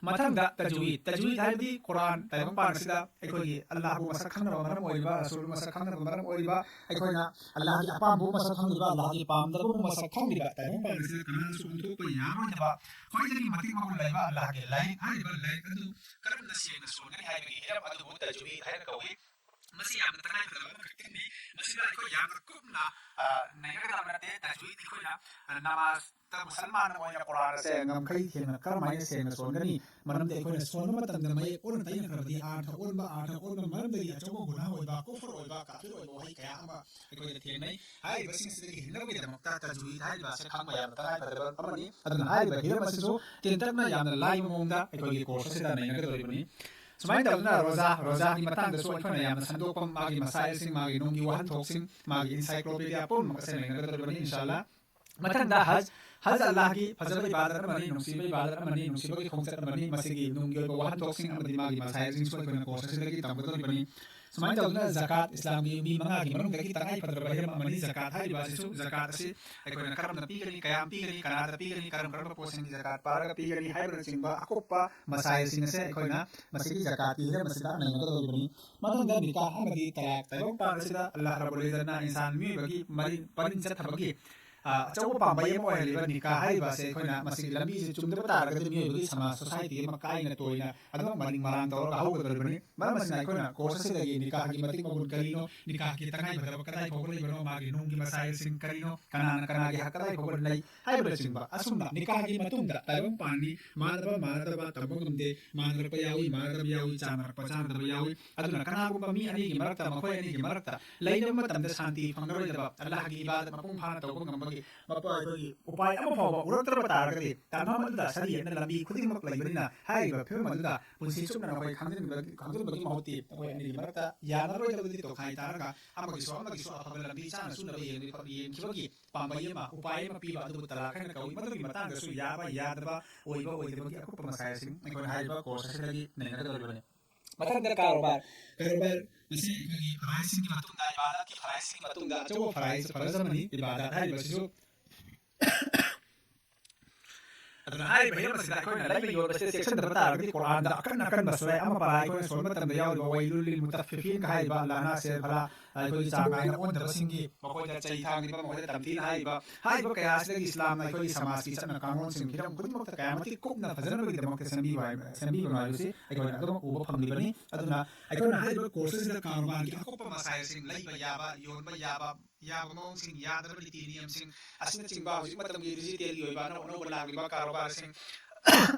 ꯃꯊꯪꯗ ꯇꯖꯋꯤꯗ꯫ ꯇꯖꯋꯤꯗ ꯍꯥꯏꯕꯗꯤ ꯀꯨꯔꯥꯟ ꯇꯥꯏꯕꯪ ꯄꯥꯟ ꯑꯁꯤꯗ ꯑꯩꯈꯣꯏꯒꯤ ꯑꯜꯂꯥꯍꯕꯨ ꯃꯁꯛ ꯈꯪꯅꯕ ꯃꯔꯝ ꯑꯣꯏꯔꯤꯕ, ꯔꯁꯨꯜꯕꯨ ꯃꯁꯛ ꯈꯪꯅꯕ ꯃꯔꯝ ꯑꯣꯏꯔꯤꯕ, ꯑꯩꯈꯣꯏꯅ ꯑꯜꯂꯥꯍꯒꯤ ꯑꯄꯥꯝꯕꯕꯨ ꯃꯁꯛ ꯈꯪꯗ꯭ꯔꯤꯕ, ꯑꯜꯂꯥꯍꯒꯤ ꯄꯥꯝꯗꯕꯕꯨ ꯃꯁꯛ ꯈꯪꯗ꯭ꯔꯤꯕ ꯇꯥꯏꯕꯪ ꯄꯥꯟ ꯑꯁꯤꯗ ꯀꯅꯥꯅꯁꯨ ꯑꯣꯟꯊꯣꯛꯄ ꯌꯥꯔꯣꯏꯗꯕ ꯈ꯭ꯋꯥꯏꯗꯒꯤ ꯃꯇꯤꯛ ꯃꯒꯨꯟ ꯂꯩꯕ ꯑꯜꯂꯥꯍꯒꯤ ꯂꯥꯏꯔꯤꯛ꯫ ꯍꯥꯏꯔꯤꯕ ꯂꯥꯏꯔꯤꯛ ꯑꯗꯨ ꯀꯔꯝꯅ ꯁꯦꯡꯅ ꯁꯣꯟꯒꯅꯤ ꯍꯥꯏꯕꯒꯤ ꯍꯤꯔꯝ ꯑꯗꯨꯕꯨ ꯇꯖꯋꯤꯗ ꯍꯥꯏꯅ ꯀꯧꯏ꯫ ꯃꯁꯤ ꯌꯥꯝꯅ ꯇꯉꯥꯏ ꯐꯗꯕ ꯑꯃꯈꯛꯇꯅꯤ꯫ ꯃꯁꯤꯗ ꯑꯩꯈꯣꯏ ꯌꯥꯝꯅ ꯀꯨꯞꯅ, ꯑ, ꯅꯩꯅꯒꯗꯕ ꯅꯠꯇꯦ꯫ ꯇꯖꯋꯤꯗ ꯑꯩꯈꯣꯏꯅ, ꯑ, ꯅꯃꯥꯖꯇ ꯃꯨꯁꯜꯃꯥꯟ ꯑꯃ ꯑꯣꯏꯅ ꯀꯨꯔꯥꯟ ꯑꯁꯦ ꯉꯝꯈꯩ ꯊꯦꯡꯅ ꯀꯔꯝꯍꯥꯏꯅ ꯁꯦꯡꯅ ꯁꯣꯟꯒꯅꯤ? ꯃꯔꯝꯗꯤ ꯑꯩꯈꯣꯏꯅ ꯁꯣꯟꯕ ꯃꯇꯝꯗ ꯃꯌꯦꯛ ꯑꯣꯟꯅ ꯇꯩꯅꯈ꯭ꯔꯕꯗꯤ ꯑꯥꯔꯊ ꯑꯣꯟꯕ, ꯑꯥꯔꯊ ꯑꯣꯟꯕ ꯃꯔꯝꯗꯒꯤ ꯑꯆꯧꯕ ꯒꯨꯅꯥ ꯑꯣꯏꯕ, ꯀꯨꯐꯔ ꯑꯣꯏꯕ, ꯀꯥꯐꯤꯔ ꯑꯣꯏꯕ ꯋꯥꯍꯩ ꯀꯌꯥ ꯑꯃ ꯑꯩꯈꯣꯏꯗ ꯊꯦꯡꯅꯩ꯫ ꯍꯥꯏꯔꯤꯕꯁꯤꯡꯁꯤꯗꯒꯤ ꯍꯤꯡꯅꯕꯒꯤꯗꯃꯛꯇ ꯇꯖꯋꯤꯗ ꯍꯥꯏꯔꯤꯕ ꯑꯁꯦ ꯈꯪꯕ ꯌꯥꯝꯅ ꯇꯉꯥꯏ ꯐꯗꯕ ꯑꯃꯅꯤ꯫ ꯑꯗꯨꯅ ꯍꯥꯏꯔꯤꯕ ꯍꯤꯔꯝ ꯑꯁꯤꯁꯨ ꯇꯦꯟꯇꯛꯅ ꯌꯥꯝꯅ ꯂꯥꯏꯕ ꯃꯑꯣꯡꯗ ꯑꯩꯈꯣꯏꯒꯤ ꯀꯣꯔꯁ ꯑꯁꯤꯗ ꯅꯩꯅꯒꯗꯧꯔꯤꯕꯅꯤ꯫ ꯁꯨꯃꯥꯏꯅ ꯇꯧꯗꯅ ꯔꯣꯖꯥ, ꯔꯣꯖꯥꯒꯤ ꯃꯇꯥꯡꯗꯁꯨ ꯑꯩꯈꯣꯏꯅ ꯌꯥꯝꯅ ꯁꯟꯗꯣꯛꯄ ꯃꯥꯒꯤ ꯃꯁꯥꯏꯜꯁꯤꯡ, ꯃꯥꯒꯤ ꯅꯨꯡꯒꯤ ꯋꯥꯍꯟꯊꯣꯛꯁꯤꯡ, ꯃꯥꯒꯤ encyclopedia ꯄꯨꯝꯅꯃꯛ ꯑꯁꯤ ꯅꯩꯅꯒꯗꯧꯔꯤꯕꯅꯤ, ꯏꯟꯁꯥ ꯑꯜꯂꯥ꯫ ꯃꯊꯪꯗ ꯍꯖ, ꯍꯖ ꯑꯜꯂꯥꯍꯒꯤ ꯐꯖꯕ ꯏꯕꯥꯗꯠ ꯑꯃꯅꯤ, ꯅꯨꯡꯁꯤꯕ ꯏꯕꯥꯗꯠ ꯑꯃꯅꯤ, ꯅꯨꯡꯁꯤꯕꯒꯤ ꯈꯣꯡꯆꯠ ꯑꯃꯅꯤ꯫ ꯃꯁꯤꯒꯤ ꯅꯨꯡꯒꯤ ꯑꯣꯏꯕ ꯋꯥꯍꯟꯊꯣꯛꯁꯤꯡ ꯑꯃꯗꯤ ꯃꯥꯒꯤ ꯃꯁꯥꯏꯜꯁꯤꯡꯁꯨ ꯑꯩꯈꯣꯏꯅ ꯀꯣꯔꯁ ꯑꯁꯤꯗꯒꯤ ꯇꯝꯒꯗꯧꯔꯤꯕꯅꯤ꯫ ꯁꯨꯃꯥꯏꯅ ꯇꯧꯗꯅ ꯖꯀꯥꯠ, ꯏꯁꯂꯥꯝꯒꯤ ꯌꯨꯝꯕꯤ ꯃꯉꯥꯒꯤ ꯃꯅꯨꯡꯗꯒꯤ ꯇꯉꯥꯏ ꯐꯗ꯭ꯔꯕ ꯍꯤꯔꯝ ꯑꯃꯅꯤ ꯖꯀꯥꯠ ꯍꯥꯏꯔꯤꯕ ꯑꯁꯤꯁꯨ꯫ ꯖꯀꯥꯠ ꯑꯁꯤ ꯑꯩꯈꯣꯏꯅ ꯀꯔꯝꯅ ꯄꯤꯒꯅꯤ, ꯀꯌꯥꯝ ꯄꯤꯒꯅꯤ, ꯀꯅꯥꯗ ꯄꯤꯒꯅꯤ, ꯀꯔꯝ ꯀꯔꯝꯕ ꯄꯣꯠꯁꯤꯡꯒꯤ ꯖꯀꯥꯠ ꯄꯥꯔꯒ ꯄꯤꯒꯅꯤ ꯍꯥꯏꯕꯅꯆꯤꯡꯕ ꯑꯀꯨꯞꯄ ꯃꯁꯥꯏꯜꯁꯤꯡ ꯑꯁꯦ ꯑꯩꯈꯣꯏꯅ ꯃꯁꯤꯒꯤ ꯖꯀꯥꯠꯀꯤ ꯍꯤꯔꯝ ꯑꯁꯤꯗ ꯅꯩꯅꯒꯗꯧꯔꯤꯕꯅꯤ꯫ ꯃꯊꯪꯗ ꯅꯤꯀꯥꯍ ꯑꯃꯗꯤ ꯇꯂꯥꯛ꯫ ꯇꯥꯏꯕꯪ ꯄꯥꯟ ꯑꯁꯤꯗ ꯑꯜꯂꯥꯍ ꯔꯕꯨꯜ ꯏꯖꯠꯅ ꯏꯟꯁꯥꯟ ꯃꯤꯑꯣꯏꯕꯒꯤ ꯃꯔꯤ-, ꯄꯔꯤꯡ ꯆꯠꯊꯕꯒꯤ, ꯑ, ꯑꯆꯧꯕ ꯄꯥꯝꯕꯩ ꯑꯃ ꯑꯣꯏꯍꯜꯂꯤꯕ ꯅꯤꯀꯥꯍ ꯍꯥꯏꯔꯤꯕ ꯑꯁꯦ ꯑꯩꯈꯣꯏꯅ ꯃꯁꯤꯒꯤ ꯂꯝꯕꯤꯁꯤ ꯆꯨꯝꯗꯕ ꯇꯥꯔꯒꯗꯤ ꯃꯤꯑꯣꯏꯕꯒꯤ ꯁꯃꯥꯖ, ꯁꯣꯁꯥꯏꯇꯤ ꯑꯃ ꯀꯥꯏꯅ ꯇꯣꯏꯅ ꯑꯗꯨꯝ ꯃꯅꯤꯡ ꯃꯔꯥꯡ ꯇꯧꯔꯒ ꯍꯧꯒꯗꯧꯔꯤꯕꯅꯤ꯫ ꯃꯔꯝ ꯑꯁꯤꯅ ꯑꯩꯈꯣꯏꯅ ꯀꯣꯔꯁ ꯑꯁꯤꯗꯒꯤ ꯅꯤꯀꯥꯍꯒꯤ ꯃꯇꯤꯛ ꯃꯒꯨꯟ ꯀꯔꯤꯅꯣ, ꯅꯤꯀꯥꯍꯒꯤ ꯇꯉꯥꯏꯐꯗꯕ ꯀꯗꯥꯏ ꯐꯥꯎꯕ ꯂꯩꯕꯅꯣ, ꯃꯥꯒꯤ ꯅꯨꯡꯒꯤ ꯃꯁꯥꯏꯜꯁꯤꯡ ꯀꯔꯤꯅꯣ, ꯀꯅꯥꯅ ꯀꯅꯥꯒꯤ ꯍꯛ ꯀꯗꯥꯏ ꯐꯥꯎꯕ ꯂꯩ ꯍꯥꯏꯕꯅꯆꯤꯡꯕ꯫ ꯑꯁꯨꯝꯅ ꯅꯤꯀꯥꯍꯒꯤ ꯃꯇꯨꯡꯗ ꯇꯥꯏꯕꯪ ꯄꯥꯟꯅꯤ, ꯃꯥꯟꯅꯕ ꯃꯥꯟꯅꯗꯕ ꯇꯝꯕ ꯉꯝꯗꯦ, ꯃꯥꯟꯅꯔꯛꯄ ꯌꯥꯎꯏ, ꯃꯥꯟꯅꯗꯕ ꯌꯥꯎꯏ, ꯆꯥꯟꯅꯔꯛꯄ ꯆꯥꯟꯅꯗꯕ ꯌꯥꯎꯏ꯫ ꯑꯗꯨꯅ ꯀꯅꯥꯒꯨꯝꯕ ꯃꯤ ꯑꯅꯤꯒꯤ ꯃꯔꯛꯇ, ꯃꯈꯣꯏ ꯑꯅꯤꯒꯤ ꯃꯔꯛꯇ ꯂꯩꯅꯕ ꯃꯇꯝꯗ ꯁꯥꯟꯇꯤ ꯐꯪꯂꯔꯣꯏꯗꯕ, ꯑꯜꯂꯥꯍꯒꯤ ꯏꯕꯥꯗꯠ ꯃꯄꯨꯡ ꯐꯥꯅ ꯇꯧꯕ ꯉꯝꯕꯒꯤ ꯃꯄꯥ ꯑꯩꯈꯣꯏꯒꯤ ꯎꯄꯥꯏ ꯑꯃ ꯐꯥꯎꯕ ꯎꯔꯛꯇ꯭ꯔꯕ ꯇꯥꯔꯒꯗꯤ, ꯇꯥꯟꯐꯝ ꯑꯗꯨꯗ ꯁꯔꯤ ꯌꯦꯠꯅ ꯂꯝꯕꯤ ꯈꯨꯗꯤꯡꯃꯛ ꯂꯩꯕꯅꯤꯅ, ꯍꯥꯏꯔꯤꯕ ꯐꯤꯕꯝ ꯑꯗꯨꯗ ꯄꯨꯟꯁꯤ ꯆꯨꯞꯅ ꯅꯈꯣꯏ ꯈꯪꯖꯤꯟꯕꯒꯤ, ꯈꯪꯖꯤꯟꯕꯒꯤ ꯃꯍꯨꯠꯇꯤ ꯅꯈꯣꯏ ꯑꯅꯤꯒꯤ ꯃꯔꯛꯇ ꯌꯥꯅꯔꯣꯏꯗꯕꯗꯤ ꯇꯣꯈꯥꯏ ꯇꯥꯔꯒ, ꯑꯃꯒꯤꯁꯨ ꯑꯃꯒꯤꯁꯨ ꯑꯐꯕ ꯂꯝꯕꯤ ꯆꯥꯅ ꯆꯨꯅꯕ ꯌꯦꯡꯕ-, ꯌꯦꯡꯈꯤꯕꯒꯤ ꯄꯥꯝꯕꯩ ꯑꯃ, ꯎꯄꯥꯏ ꯑꯃ ꯄꯤꯕ ꯑꯗꯨꯕꯨ ꯇꯂꯥꯛ ꯍꯥꯏꯅ ꯀꯧꯏ꯫ ꯃꯗꯨꯒꯤ ꯃꯇꯥꯡꯗꯁꯨ ꯌꯥꯕ ꯌꯥꯗꯕ, ꯑꯣꯏꯕ ꯑꯣꯏꯗꯕꯒꯤ ꯑꯀꯨꯞꯄ ꯃꯁꯥꯏꯁꯤꯡ ꯑꯩꯈꯣꯏꯅ ꯍꯥꯏꯔꯤꯕ ꯀꯣꯔꯁ ꯑꯁꯤꯗꯒꯤ ꯅꯩꯅꯒꯗꯧꯔꯤꯕꯅꯤ꯫ ꯃꯊꯪꯗ ꯀꯥꯔꯣꯕꯥꯔ꯫ ꯀꯥꯔꯣꯕꯥꯔ ꯑꯁꯤ ꯑꯩꯈꯣꯏꯒꯤ ꯐꯔꯥꯏꯖꯁꯤꯡꯒꯤ ꯃꯇꯨꯡꯗ, ꯏꯕꯥꯗꯠꯀꯤ ꯐꯔꯥꯏꯖꯁꯤꯡꯒꯤ ꯃꯇꯨꯡꯗ ꯑꯆꯧꯕ ꯐꯔꯥꯏꯖ, ꯐꯔꯥꯏꯖ ꯑꯃꯅꯤ꯫ ꯏꯕꯥꯗꯠ ꯍꯥꯏꯔꯤꯕꯁꯤꯁꯨ ꯑꯗꯨꯅ ꯍꯥꯏꯔꯤꯕ ꯍꯤꯔꯝ ꯑꯁꯤꯗ ꯑꯩꯈꯣꯏꯅ ꯂꯩꯕ ꯌꯣꯟꯕꯁꯦ ꯆꯦꯛꯁꯤꯟꯗꯕ ꯇꯥꯔꯒꯗꯤ, ꯀꯨꯔꯥꯟꯗ ꯑꯀꯟ ꯑꯀꯟꯕ ꯁꯨꯔꯥ ꯑꯃ ꯄꯔꯥ ꯑꯩꯈꯣꯏꯅ ꯁꯣꯟꯕ ꯃꯇꯝꯗ ꯌꯥꯎꯔꯤꯕ "ꯋꯩꯂꯨꯜ ꯂꯤꯜ ꯃꯨꯇꯐꯤꯐꯤꯟ" ꯍꯥꯏꯔꯤꯕ, "ꯂꯥꯅꯥ ꯁꯦꯔ ꯐꯂꯥ", ꯑꯩꯈꯣꯏꯒꯤ ꯆꯥꯡ ꯅꯥꯏꯅ ꯑꯣꯟꯗꯕꯁꯤꯡꯒꯤ, ꯃꯈꯣꯏꯗ ꯆꯩ ꯊꯥꯡꯂꯤꯕ, ꯃꯈꯣꯏꯗ ꯇꯝꯊꯤꯅ ꯍꯥꯏꯔꯤꯕ, ꯍꯥꯏꯔꯤꯕ ꯀꯌꯥ ꯑꯁꯤꯗꯒꯤ ꯏꯁꯂꯥꯝꯅ ꯑꯩꯈꯣꯏꯒꯤ ꯁꯃꯥꯖꯀꯤ ꯆꯠꯅ ꯀꯥꯡꯂꯣꯟꯁꯤꯡ ꯍꯤꯔꯝ ꯈꯨꯗꯤꯡꯃꯛꯇ ꯀꯌꯥ ꯃꯇꯤꯛ ꯀꯨꯞꯅ ꯐꯖꯅꯕꯒꯤꯗꯃꯛꯇ ꯁꯦꯝꯕꯤꯕ ꯍꯥꯏ-, ꯁꯦꯝꯕꯤꯕꯅꯣ ꯍꯥꯏꯕꯁꯤ ꯑꯩꯈꯣꯏꯅ ꯑꯗꯨꯃꯛ ꯎꯕ ꯐꯪꯂꯤꯕꯅꯤ꯫ ꯑꯗꯨꯅ ꯑꯩꯈꯣꯏꯅ ꯍꯥꯏꯔꯤꯕ ꯀꯣꯔꯁ ꯑꯁꯤꯗ ꯀꯥꯔꯣꯕꯥꯔꯒꯤ ꯑꯀꯨꯞꯄ ꯃꯁꯥꯏꯜꯁꯤꯡ, ꯂꯩꯕ ꯌꯥꯕ, ꯌꯣꯟꯕ ꯌꯥꯕ, ꯌꯥꯕ ꯃꯑꯣꯡꯁꯤꯡ, ꯌꯥꯗꯕ ꯅꯤꯇꯤ ꯅꯤꯌꯝꯁꯤꯡ ꯑꯁꯤꯅꯆꯤꯡꯕ, ꯍꯧꯖꯤꯛ ꯃꯇꯝꯒꯤ ꯗꯤꯖꯤꯇꯦꯜꯒꯤ ꯑꯣꯏꯕ ꯑꯅꯧ ꯑꯅꯧꯕ ꯂꯥꯛꯂꯤꯕ ꯀꯥꯔꯣꯕꯥꯔꯁꯤꯡ,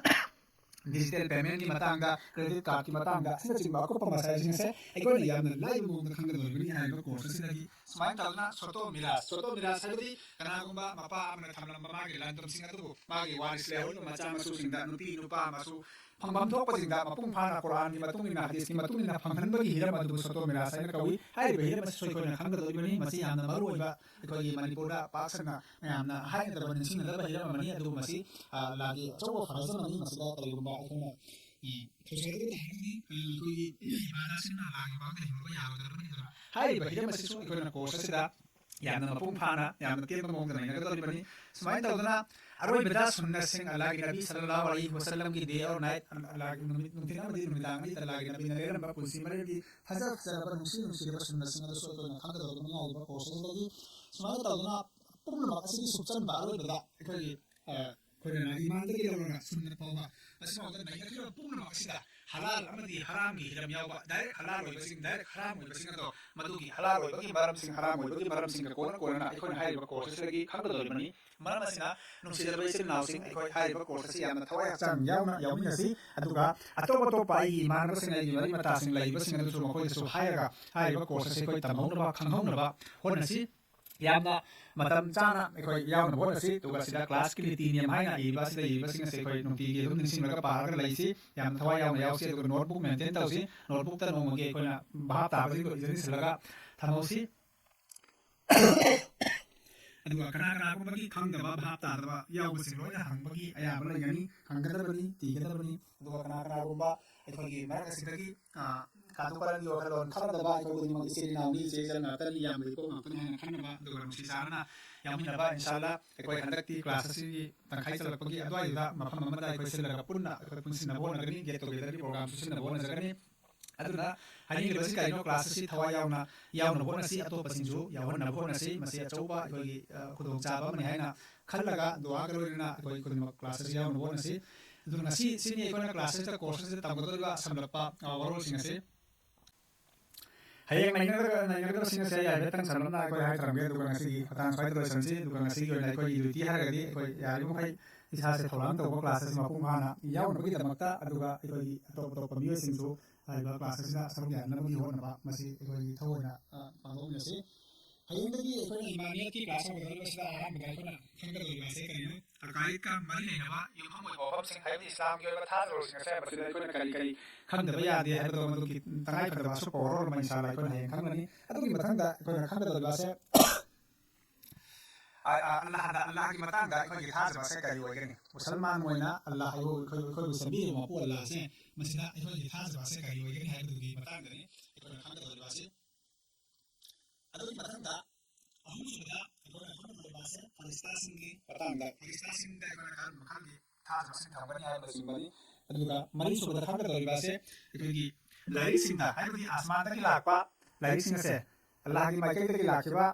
ꯗꯤꯖꯤꯇꯦꯜ ꯄꯦꯃꯦꯟꯒꯤ ꯃꯇꯥꯡꯗ, ꯀ꯭ꯔꯦꯗꯤꯠ ꯀꯥꯔꯗꯀꯤ ꯃꯇꯥꯡꯗ ꯑꯁꯤꯅꯆꯤꯡꯕ ꯑꯀꯨꯞꯄ ꯃꯁꯥꯏꯜꯁꯤꯡ ꯑꯁꯦ ꯑꯩꯈꯣꯏꯅ ꯌꯥꯝꯅ ꯂꯥꯏꯕ ꯃꯑꯣꯡꯗ ꯈꯪꯒꯗꯧꯔꯤꯕꯅꯤ ꯍꯥꯏꯔꯤꯕ ꯀꯣꯔꯁ ꯑꯁꯤꯗꯒꯤ꯫ ꯁꯨꯃꯥꯏꯅ ꯇꯧꯗꯅ ꯁꯣꯇꯣ ꯃꯤꯔꯥꯁ, ꯁꯣꯇꯣ ꯃꯤꯔꯥꯁ ꯍꯥꯏꯕꯗꯤ ꯀꯅꯥꯒꯨꯝꯕ ꯃꯄꯥ ꯑꯃꯅ ꯊꯝꯂꯝꯕ ꯃꯥꯒꯤ ꯂꯟꯗꯝꯁꯤꯡ ꯑꯗꯨꯕꯨ ꯃꯥꯒꯤ ꯋꯥꯔꯤꯁ ꯂꯩꯍꯧꯔꯤꯕ ꯃꯆꯥ ꯃꯁꯨꯁꯤꯡꯗ, ꯅꯨꯄꯤ ꯅꯨꯄꯥ ꯃꯁꯨ ꯐꯪꯐꯝ ꯊꯣꯛꯄꯁꯤꯡꯗ ꯃꯄꯨꯡ ꯐꯥꯅ ꯀꯨꯔꯥꯟꯒꯤ ꯃꯇꯨꯡ ꯏꯟꯅ, ꯍꯗꯤꯁꯀꯤ ꯃꯇꯨꯡ ꯏꯟꯅ ꯐꯪꯍꯟꯕꯒꯤ ꯍꯤꯔꯝ ꯑꯗꯨꯕꯨ ꯁꯣꯇꯣ ꯃꯤꯔꯥꯁ ꯍꯥꯏꯅ ꯀꯧꯏ꯫ ꯍꯥꯏꯔꯤꯕ ꯍꯤꯔꯝ ꯑꯁꯤꯁꯨ ꯑꯩꯈꯣꯏꯅ ꯈꯪꯒꯗꯧꯔꯤꯕꯅꯤ꯫ ꯃꯁꯤ ꯌꯥꯝꯅ ꯃꯔꯨ ꯑꯣꯏꯕ, ꯑꯩꯈꯣꯏꯒꯤ ꯃꯅꯤꯄꯨꯔꯗ ꯄꯥꯛ ꯁꯟꯅ ꯃꯌꯥꯝꯅ ꯍꯥꯏꯅꯗꯕ, ꯅꯤꯡꯁꯤꯡꯅꯗꯕ ꯍꯤꯔꯝ ꯑꯃꯅꯤ꯫ ꯑꯗꯨꯕꯨ ꯃꯁꯤ, ꯑ, ꯑꯜꯂꯥꯍꯒꯤ ꯑꯆꯧꯕ ꯐꯔꯖ ꯑꯃꯅꯤ꯫ ꯃꯁꯤꯗ ꯀꯔꯤꯒꯨꯝꯕ ꯑꯩꯈꯣꯏꯅ, ꯎꯝ, ꯊꯧꯁꯥꯗꯕ ꯇꯥꯔꯒꯗꯤ, ꯑ, ꯑꯩꯈꯣꯏꯒꯤ ꯏꯕꯥꯗꯥꯁꯤꯡꯅ ꯑꯜꯂꯥꯍꯒꯤ ꯃꯥꯡꯗ ꯍꯤꯡꯕ ꯌꯥꯔꯣꯏꯗꯕꯅꯤ꯫ ꯑꯗꯨꯅ ꯍꯥꯏꯔꯤꯕ ꯍꯤꯔꯝ ꯑꯁꯤꯁꯨ ꯑꯩꯈꯣꯏꯅ ꯀꯣꯔꯁ ꯑꯁꯤꯗ ꯌꯥꯝꯅ ꯃꯄꯨꯡ ꯐꯥꯅ, ꯌꯥꯝꯅ ꯇꯦꯟꯕ ꯃꯑꯣꯡꯗ ꯅꯩꯅꯒꯗꯧꯔꯤꯕꯅꯤ꯫ ꯁꯨꯃꯥꯏꯅ ꯇꯧꯗꯅ ꯑꯔꯣꯏꯕꯗ ꯁꯨꯟꯅꯁꯤꯡ, ꯑꯜꯂꯥꯍꯒꯤ ꯅꯕꯤ ꯁꯜꯂꯜꯂꯥꯍꯨ ꯑꯂꯩꯍꯤ ꯋꯁꯜꯂꯝꯒꯤ day or night, ꯑꯜꯂꯥꯍꯒꯤ ꯅꯨꯃꯤꯠ, ꯅꯨꯡꯊꯤꯜ ꯑꯃꯗꯤ ꯅꯨꯃꯤꯗꯥꯡ ꯑꯅꯤꯗ ꯑꯜꯂꯥꯍꯒꯤ ꯅꯕꯤꯅ ꯂꯩꯔꯝꯕ ꯄꯨꯟꯁꯤ ꯃꯔꯤꯒꯤ ꯐꯖ ꯐꯖꯔꯕ, ꯅꯨꯡꯁꯤ ꯅꯨꯡꯁꯤꯔꯕ ꯁꯨꯟꯅꯁꯤꯡ ꯑꯗꯨꯁꯨ ꯑꯩꯈꯣꯏꯅ ꯈꯪꯒꯗꯧꯔꯤꯕꯅꯤ ꯍꯥꯏꯔꯤꯕ ꯀꯣꯔꯁ ꯑꯁꯤꯗꯒꯤ꯫ ꯁꯨꯃꯥꯏꯅ ꯇꯧꯗꯅ ꯄꯨꯝꯅꯃꯛ ꯑꯁꯤꯒꯤ ꯁꯨꯞꯆꯟꯕ ꯑꯔꯣꯏꯕꯗ ꯑꯩꯈꯣꯏꯒꯤ, ꯑ, ꯑꯩꯈꯣꯏꯅ ꯏꯃꯥꯟꯗꯒꯤ ꯂꯧꯔꯒ ꯁꯨꯟꯅ ꯐꯥꯎꯕ ꯑꯁꯤꯐꯥꯎꯗ ꯅꯩꯅꯈ꯭ꯔꯤꯕ ꯄꯨꯝꯅꯃꯛ ꯑꯁꯤꯗ ꯍꯂꯥꯜ ꯑꯃꯗꯤ ꯍꯔꯥꯝꯒꯤ ꯍꯤꯔꯝ ꯌꯥꯎꯕ, ꯗꯥꯏꯔꯦꯛ ꯍꯂꯥꯜ ꯑꯣꯏꯕꯁꯤꯡ, ꯗꯥꯏꯔꯦꯛ ꯍꯔꯥꯝ ꯑꯣꯏꯕꯁꯤꯡ ꯑꯗꯣ, ꯃꯗꯨꯒꯤ ꯍꯂꯥꯜ ꯑꯣꯏꯕꯒꯤ ꯃꯔꯝꯁꯤꯡ, ꯍꯔꯥꯝ ꯑꯣꯏꯕꯒꯤ ꯃꯔꯝꯁꯤꯡꯒ ꯀꯣꯟꯅ ꯀꯣꯟꯅꯅ ꯑꯩꯈꯣꯏꯅ ꯍꯥꯏꯔꯤꯕ ꯀꯣꯔꯁ ꯑꯁꯤꯗꯒꯤ ꯈꯪꯒꯗꯧꯔꯤꯕꯅꯤ꯫ ꯃꯔꯝ ꯑꯁꯤꯅ, ꯅꯨꯡꯁꯤꯖꯔꯕ ꯏꯆꯤꯜ ꯏꯅꯥꯎꯁꯤꯡ, ꯑꯩꯈꯣꯏ ꯍꯥꯏꯔꯤꯕ ꯀꯣꯔꯁ ꯑꯁꯤ ꯌꯥꯝꯅ ꯊꯋꯥꯏ ꯍꯛꯆꯥꯡ ꯌꯥꯎꯅ ꯌꯥꯎꯃꯤꯟꯅꯁꯤ, ꯑꯗꯨꯒ ꯑꯇꯣꯞ ꯑꯇꯣꯞꯄ ꯑꯩꯒꯤ ꯏꯃꯥꯟꯅꯕꯁꯤꯡ, ꯑꯩꯒꯤ ꯃꯔꯤ ꯃꯇꯥꯁꯤꯡ ꯂꯩꯔꯤꯕꯁꯤꯡ ꯑꯗꯨꯁꯨ ꯃꯈꯣꯏꯗꯁꯨ ꯍꯥꯏꯔꯒ ꯍꯥꯏꯔꯤꯕ ꯀꯣꯔꯁ ꯑꯁꯤ ꯑꯩꯈꯣꯏ ꯇꯝꯍꯧꯅꯕ, ꯈꯪꯍꯧꯅꯕ ꯍꯣꯠꯅꯁꯤ꯫ ꯌꯥꯝꯅ ꯃꯇꯝ ꯆꯥꯅ ꯑꯩꯈꯣꯏ ꯌꯥꯎꯅꯕ ꯍꯣꯠꯅꯁꯤ꯫ ꯑꯗꯨꯒ ꯁꯤꯗ ꯀ꯭ꯂꯥꯁꯀꯤ ꯅꯤꯇꯤ ꯅꯤꯌꯝ ꯍꯥꯏꯅ ꯏꯔꯤꯕ ꯑꯁꯤꯗ ꯏꯔꯤꯕꯁꯤꯡ ꯑꯁꯦ ꯑꯩꯈꯣꯏ ꯅꯨꯡꯇꯤꯒꯤ ꯑꯗꯨꯝ ꯅꯤꯡꯁꯤꯡꯂꯒ ꯄꯥꯔꯒ ꯂꯩꯁꯤ꯫ ꯌꯥꯝ ꯊꯋꯥꯏ ꯌꯥꯎꯅ ꯌꯥꯎꯁꯤ꯫ ꯑꯗꯨꯒ ꯅꯣꯠꯕꯨꯛ ꯃꯦꯟꯇꯦꯟ ꯇꯧꯁꯤ꯫ ꯅꯣꯠꯕꯨꯛꯇ ꯅꯣꯡꯃꯒꯤ ꯑꯩꯈꯣꯏꯅ ꯚꯥꯞ ꯇꯥꯕꯁꯤꯡꯗꯣ ꯏꯖꯟꯁꯤꯜꯂꯒ ꯊꯝꯍꯧꯁꯤ꯫ ꯑꯗꯨꯒ ꯀꯅꯥ ꯀꯅꯥꯒꯨꯝꯕꯒꯤ ꯈꯪꯗꯕ ꯚꯥꯞ ꯇꯥꯗꯕ ꯌꯥꯎꯕꯁꯤꯡ ꯂꯣꯏꯅ ꯍꯪꯕꯒꯤ ꯑꯌꯥꯕ ꯂꯩꯒꯅꯤ꯫ ꯍꯪꯒꯗꯕꯅꯤ, ꯊꯤꯒꯗꯕꯅꯤ꯫ ꯑꯗꯨꯒ ꯀꯅꯥ ꯀꯅꯥꯒꯨꯝꯕ ꯑꯩꯈꯣꯏꯒꯤ ꯃꯔꯛ ꯑꯁꯤꯗꯒꯤ ꯀꯥꯇꯨ ꯀꯥꯔꯟꯒꯤ ꯋꯥꯈꯜꯂꯣꯟ ꯈꯟꯗꯕ, ꯑꯩꯈꯣꯏ ꯈꯨꯗꯤꯡꯃꯛ ꯏꯆꯤꯜ ꯏꯅꯥꯎꯅꯤ, ꯏꯆꯦ ꯏꯆꯜ ꯉꯥꯛꯇꯅꯤ, ꯏꯌꯥꯝꯕ ꯏꯄꯣꯛ ꯉꯥꯛꯇꯅꯤ ꯍꯥꯏꯅ ꯈꯟꯅꯕ, ꯑꯗꯨꯒ ꯅꯨꯡꯁꯤ ꯆꯥꯟꯅꯅ ꯌꯥꯎꯃꯤꯟꯅꯕ꯫ ꯏꯟꯁꯥꯜꯂꯥ ꯑꯩꯈꯣꯏ ꯍꯟꯗꯛꯇꯤ ꯀ꯭ꯂꯥꯁ ꯑꯁꯤꯒꯤ ꯇꯪꯈꯥꯏ ꯆꯜꯂꯛꯄꯒꯤ ꯑꯗꯨꯋꯥꯏꯗꯨꯗ ꯃꯐꯝ ꯑꯃꯗ ꯑꯩꯈꯣꯏ ꯁꯤꯜꯂꯒ ꯄꯨꯟꯅ ꯑꯩꯈꯣꯏ ꯄꯨꯟꯁꯤꯟꯅꯕ ꯍꯣꯠꯅꯒꯅꯤ, ꯒꯦꯠ ꯇꯨꯒꯦꯗꯔꯒꯤ ꯄ꯭ꯔꯣꯒ꯭ꯔꯥꯝꯁꯨ ꯁꯤꯟꯅꯕ ꯍꯣꯠꯅꯖꯒꯅꯤ꯫ ꯑꯗꯨꯅ ꯍꯥꯏꯅꯤꯡꯂꯤꯕꯁꯤ ꯀꯔꯤꯅꯣ? ꯀ꯭ꯂꯥꯁ ꯑꯁꯤ ꯊꯋꯥꯏ ꯌꯥꯎꯅ ꯌꯥꯎꯅꯕ ꯍꯣꯠꯅꯁꯤ, ꯑꯇꯣꯞꯄꯁꯤꯡꯁꯨ ꯌꯥꯎꯍꯟꯅꯕ ꯍꯣꯠꯅꯁꯤ꯫ ꯃꯁꯤ ꯑꯆꯧꯕ ꯑꯩꯈꯣꯏꯒꯤ ꯈꯨꯗꯣꯡꯆꯥꯕ ꯑꯃꯅꯤ ꯍꯥꯏꯅ ꯈꯜꯂꯒ ꯗꯨꯋꯥꯒ ꯂꯣꯏꯅꯅ ꯑꯩꯈꯣꯏ ꯈꯨꯗꯤꯡꯃꯛ ꯀ꯭ꯂꯥꯁ ꯑꯁꯤ ꯌꯥꯎꯅꯕ ꯍꯣꯠꯅꯁꯤ꯫ ꯑꯗꯨꯅ ꯉꯁꯤ ꯁꯤꯅꯤ ꯑꯩꯈꯣꯏꯅ ꯀ꯭ꯂꯥꯁ ꯑꯁꯤꯗ, ꯀꯣꯔꯁ ꯑꯁꯤꯗ ꯇꯝꯒꯗꯧꯔꯤꯕ ꯁꯝꯂꯞꯄ ꯋꯥꯔꯣꯜꯁꯤꯡ ꯑꯁꯤ꯫ ꯍꯌꯦꯡ ꯅꯩꯅꯒꯗꯕꯁꯤꯡ ꯑꯁꯦ ꯑꯩ ꯍꯥꯏꯐꯦꯠꯇꯪ ꯁꯝꯂꯞꯅ ꯑꯩꯈꯣꯏ ꯍꯥꯏ ꯊꯝꯒꯦ꯫ ꯑꯗꯨꯒ ꯉꯁꯤꯒꯤ ꯃꯇꯥꯡ ꯁ꯭ꯋꯥꯏꯗ ꯂꯣꯏꯁꯟꯁꯤ꯫ ꯑꯗꯨꯒ ꯉꯁꯤꯒꯤ ꯑꯣꯏꯅ ꯑꯩꯈꯣꯏꯒꯤ ꯗ꯭ꯌꯨꯇꯤ ꯍꯥꯏꯔꯒꯗꯤ ꯑꯩꯈꯣꯏ ꯌꯥꯔꯤꯕ ꯃꯈꯩ ꯏꯁꯥꯁꯦ ꯊꯧꯔꯥꯡ ꯇꯧꯕ ꯀ꯭ꯂꯥꯁ ꯑꯁꯤ ꯃꯄꯨꯡ ꯐꯥꯅ ꯌꯥꯎꯅꯕꯒꯤꯗꯃꯛꯇ, ꯑꯗꯨꯒ ꯑꯩꯈꯣꯏꯒꯤ ꯑꯇꯣꯞ ꯑꯇꯣꯞꯄ ꯃꯤꯑꯣꯏꯁꯤꯡꯁꯨ ꯍꯥꯏꯔꯤꯕ ꯀ꯭ꯂꯥꯁ ꯑꯁꯤꯗ ꯁꯔꯨꯛ ꯌꯥꯅꯅꯕꯒꯤ ꯍꯣꯠꯅꯕ ꯃꯁꯤ ꯑꯩꯈꯣꯏꯒꯤ ꯊꯑꯣꯏꯅ ꯄꯥꯡꯊꯣꯛꯃꯤꯟꯅꯁꯤ꯫ ꯍꯌꯦꯡꯗꯒꯤ ꯑꯩꯈꯣꯏꯅ ꯏꯃꯥꯅꯨꯌꯦꯜꯒꯤ ꯀ꯭ꯂꯥꯁ ꯍꯧꯒꯗꯧꯔꯤꯕꯁꯤꯗ ꯑꯍꯥꯟꯕꯗ ꯑꯩꯈꯣꯏꯅ ꯈꯪꯒꯗꯧꯔꯤꯕ ꯑꯁꯦ ꯀꯔꯤꯅꯣ? ꯑꯀꯥꯏꯠꯀ ꯃꯔꯤ ꯂꯩꯅꯕ ꯌꯨꯝꯐꯝ ꯑꯣꯏꯕ ꯋꯥꯐꯝꯁꯤꯡ, ꯍꯥꯏꯕꯗꯤ ꯏꯁꯂꯥꯝꯒꯤ ꯑꯣꯏꯕ ꯊꯥꯖꯔꯣꯜꯁꯤꯡ ꯑꯁꯦ ꯃꯁꯤꯗ ꯑꯩꯈꯣꯏꯅ ꯀꯔꯤ ꯀꯔꯤ ꯈꯪꯗꯕ ꯌꯥꯗꯦ ꯍꯥꯏꯕꯗꯣ ꯃꯗꯨꯒꯤ ꯇꯉꯥꯏ ꯐꯗꯕ ꯑꯁꯨꯞꯄ ꯋꯥꯔꯣꯜ ꯑꯃ ꯏꯟꯁꯥꯜꯂꯥ ꯑꯩꯈꯣꯏꯅ ꯍꯌꯦꯡ ꯈꯪꯒꯅꯤ꯫ ꯑꯗꯨꯒꯤ ꯃꯊꯪꯗ ꯑꯩꯈꯣꯏꯅ ꯈꯪꯒꯗꯧꯔꯤꯕ ꯑꯁꯦ ꯑ, ꯑ, ꯑꯜꯂꯥꯍꯗ, ꯑꯜꯂꯥꯍꯒꯤ ꯃꯇꯥꯡꯗ ꯑꯩꯈꯣꯏꯒꯤ ꯊꯥꯖꯕ ꯑꯁꯦ ꯀꯔꯤ ꯑꯣꯏꯒꯅꯤ? ꯃꯨꯁꯜꯃꯥꯟ ꯑꯣꯏꯅ ꯑꯜꯂꯥꯍ ꯑꯩꯈꯣꯏ, ꯑꯩꯈꯣꯏꯕꯨ ꯁꯦꯝꯕꯤꯔꯤꯕ ꯃꯄꯨ ꯑꯜꯂꯥꯍꯁꯦ, ꯃꯁꯤꯗ ꯑꯩꯈꯣꯏꯒꯤ ꯊꯥꯖꯕ ꯑꯁꯦ ꯀꯔꯤ ꯑꯣꯏꯒꯅꯤ ꯍꯥꯏꯕꯗꯨꯒꯤ ꯃꯇꯥꯡꯗꯅꯤ ꯑꯩꯈꯣꯏꯅ ꯈꯪꯒꯗꯧꯔꯤꯕ ꯑꯁꯤ꯫ ꯑꯗꯨꯒꯤ ꯃꯊꯪꯗ ꯑꯍꯨꯝꯁꯨꯕꯗ ꯑꯩꯈꯣꯏꯅ ꯈꯪꯒꯗꯧꯔꯤꯕ ꯑꯁꯦ ꯐꯔꯤꯁꯇꯥꯁꯤꯡꯒꯤ ꯃꯇꯥꯡꯗ, ꯐꯔꯤꯁꯇꯥꯁꯤꯡꯗ ꯑꯩꯈꯣꯏꯅ ꯀꯔꯝꯕ ꯃꯈꯜꯒꯤ ꯊꯥꯖꯕꯁꯤꯡ ꯊꯝꯒꯅꯤ ꯍꯥꯏꯕꯅꯆꯤꯡꯕꯅꯤ꯫ ꯑꯗꯨꯒ ꯃꯔꯤꯁꯨꯕꯗ ꯈꯪꯒꯗꯧꯔꯤꯕ ꯑꯁꯦ ꯑꯩꯈꯣꯏꯒꯤ ꯂꯥꯏꯔꯤꯛꯁꯤꯡꯗ, ꯍꯥꯏꯕꯗꯤ ꯑꯁꯃꯥꯟꯗꯒꯤ ꯂꯥꯛꯄ ꯂꯥꯏꯔꯤꯛꯁꯤꯡ ꯑꯁꯦ, ꯑꯜꯂꯥꯍꯒꯤ ꯃꯥꯏꯀꯩꯗꯒꯤ ꯂꯥꯛꯈꯤꯕ,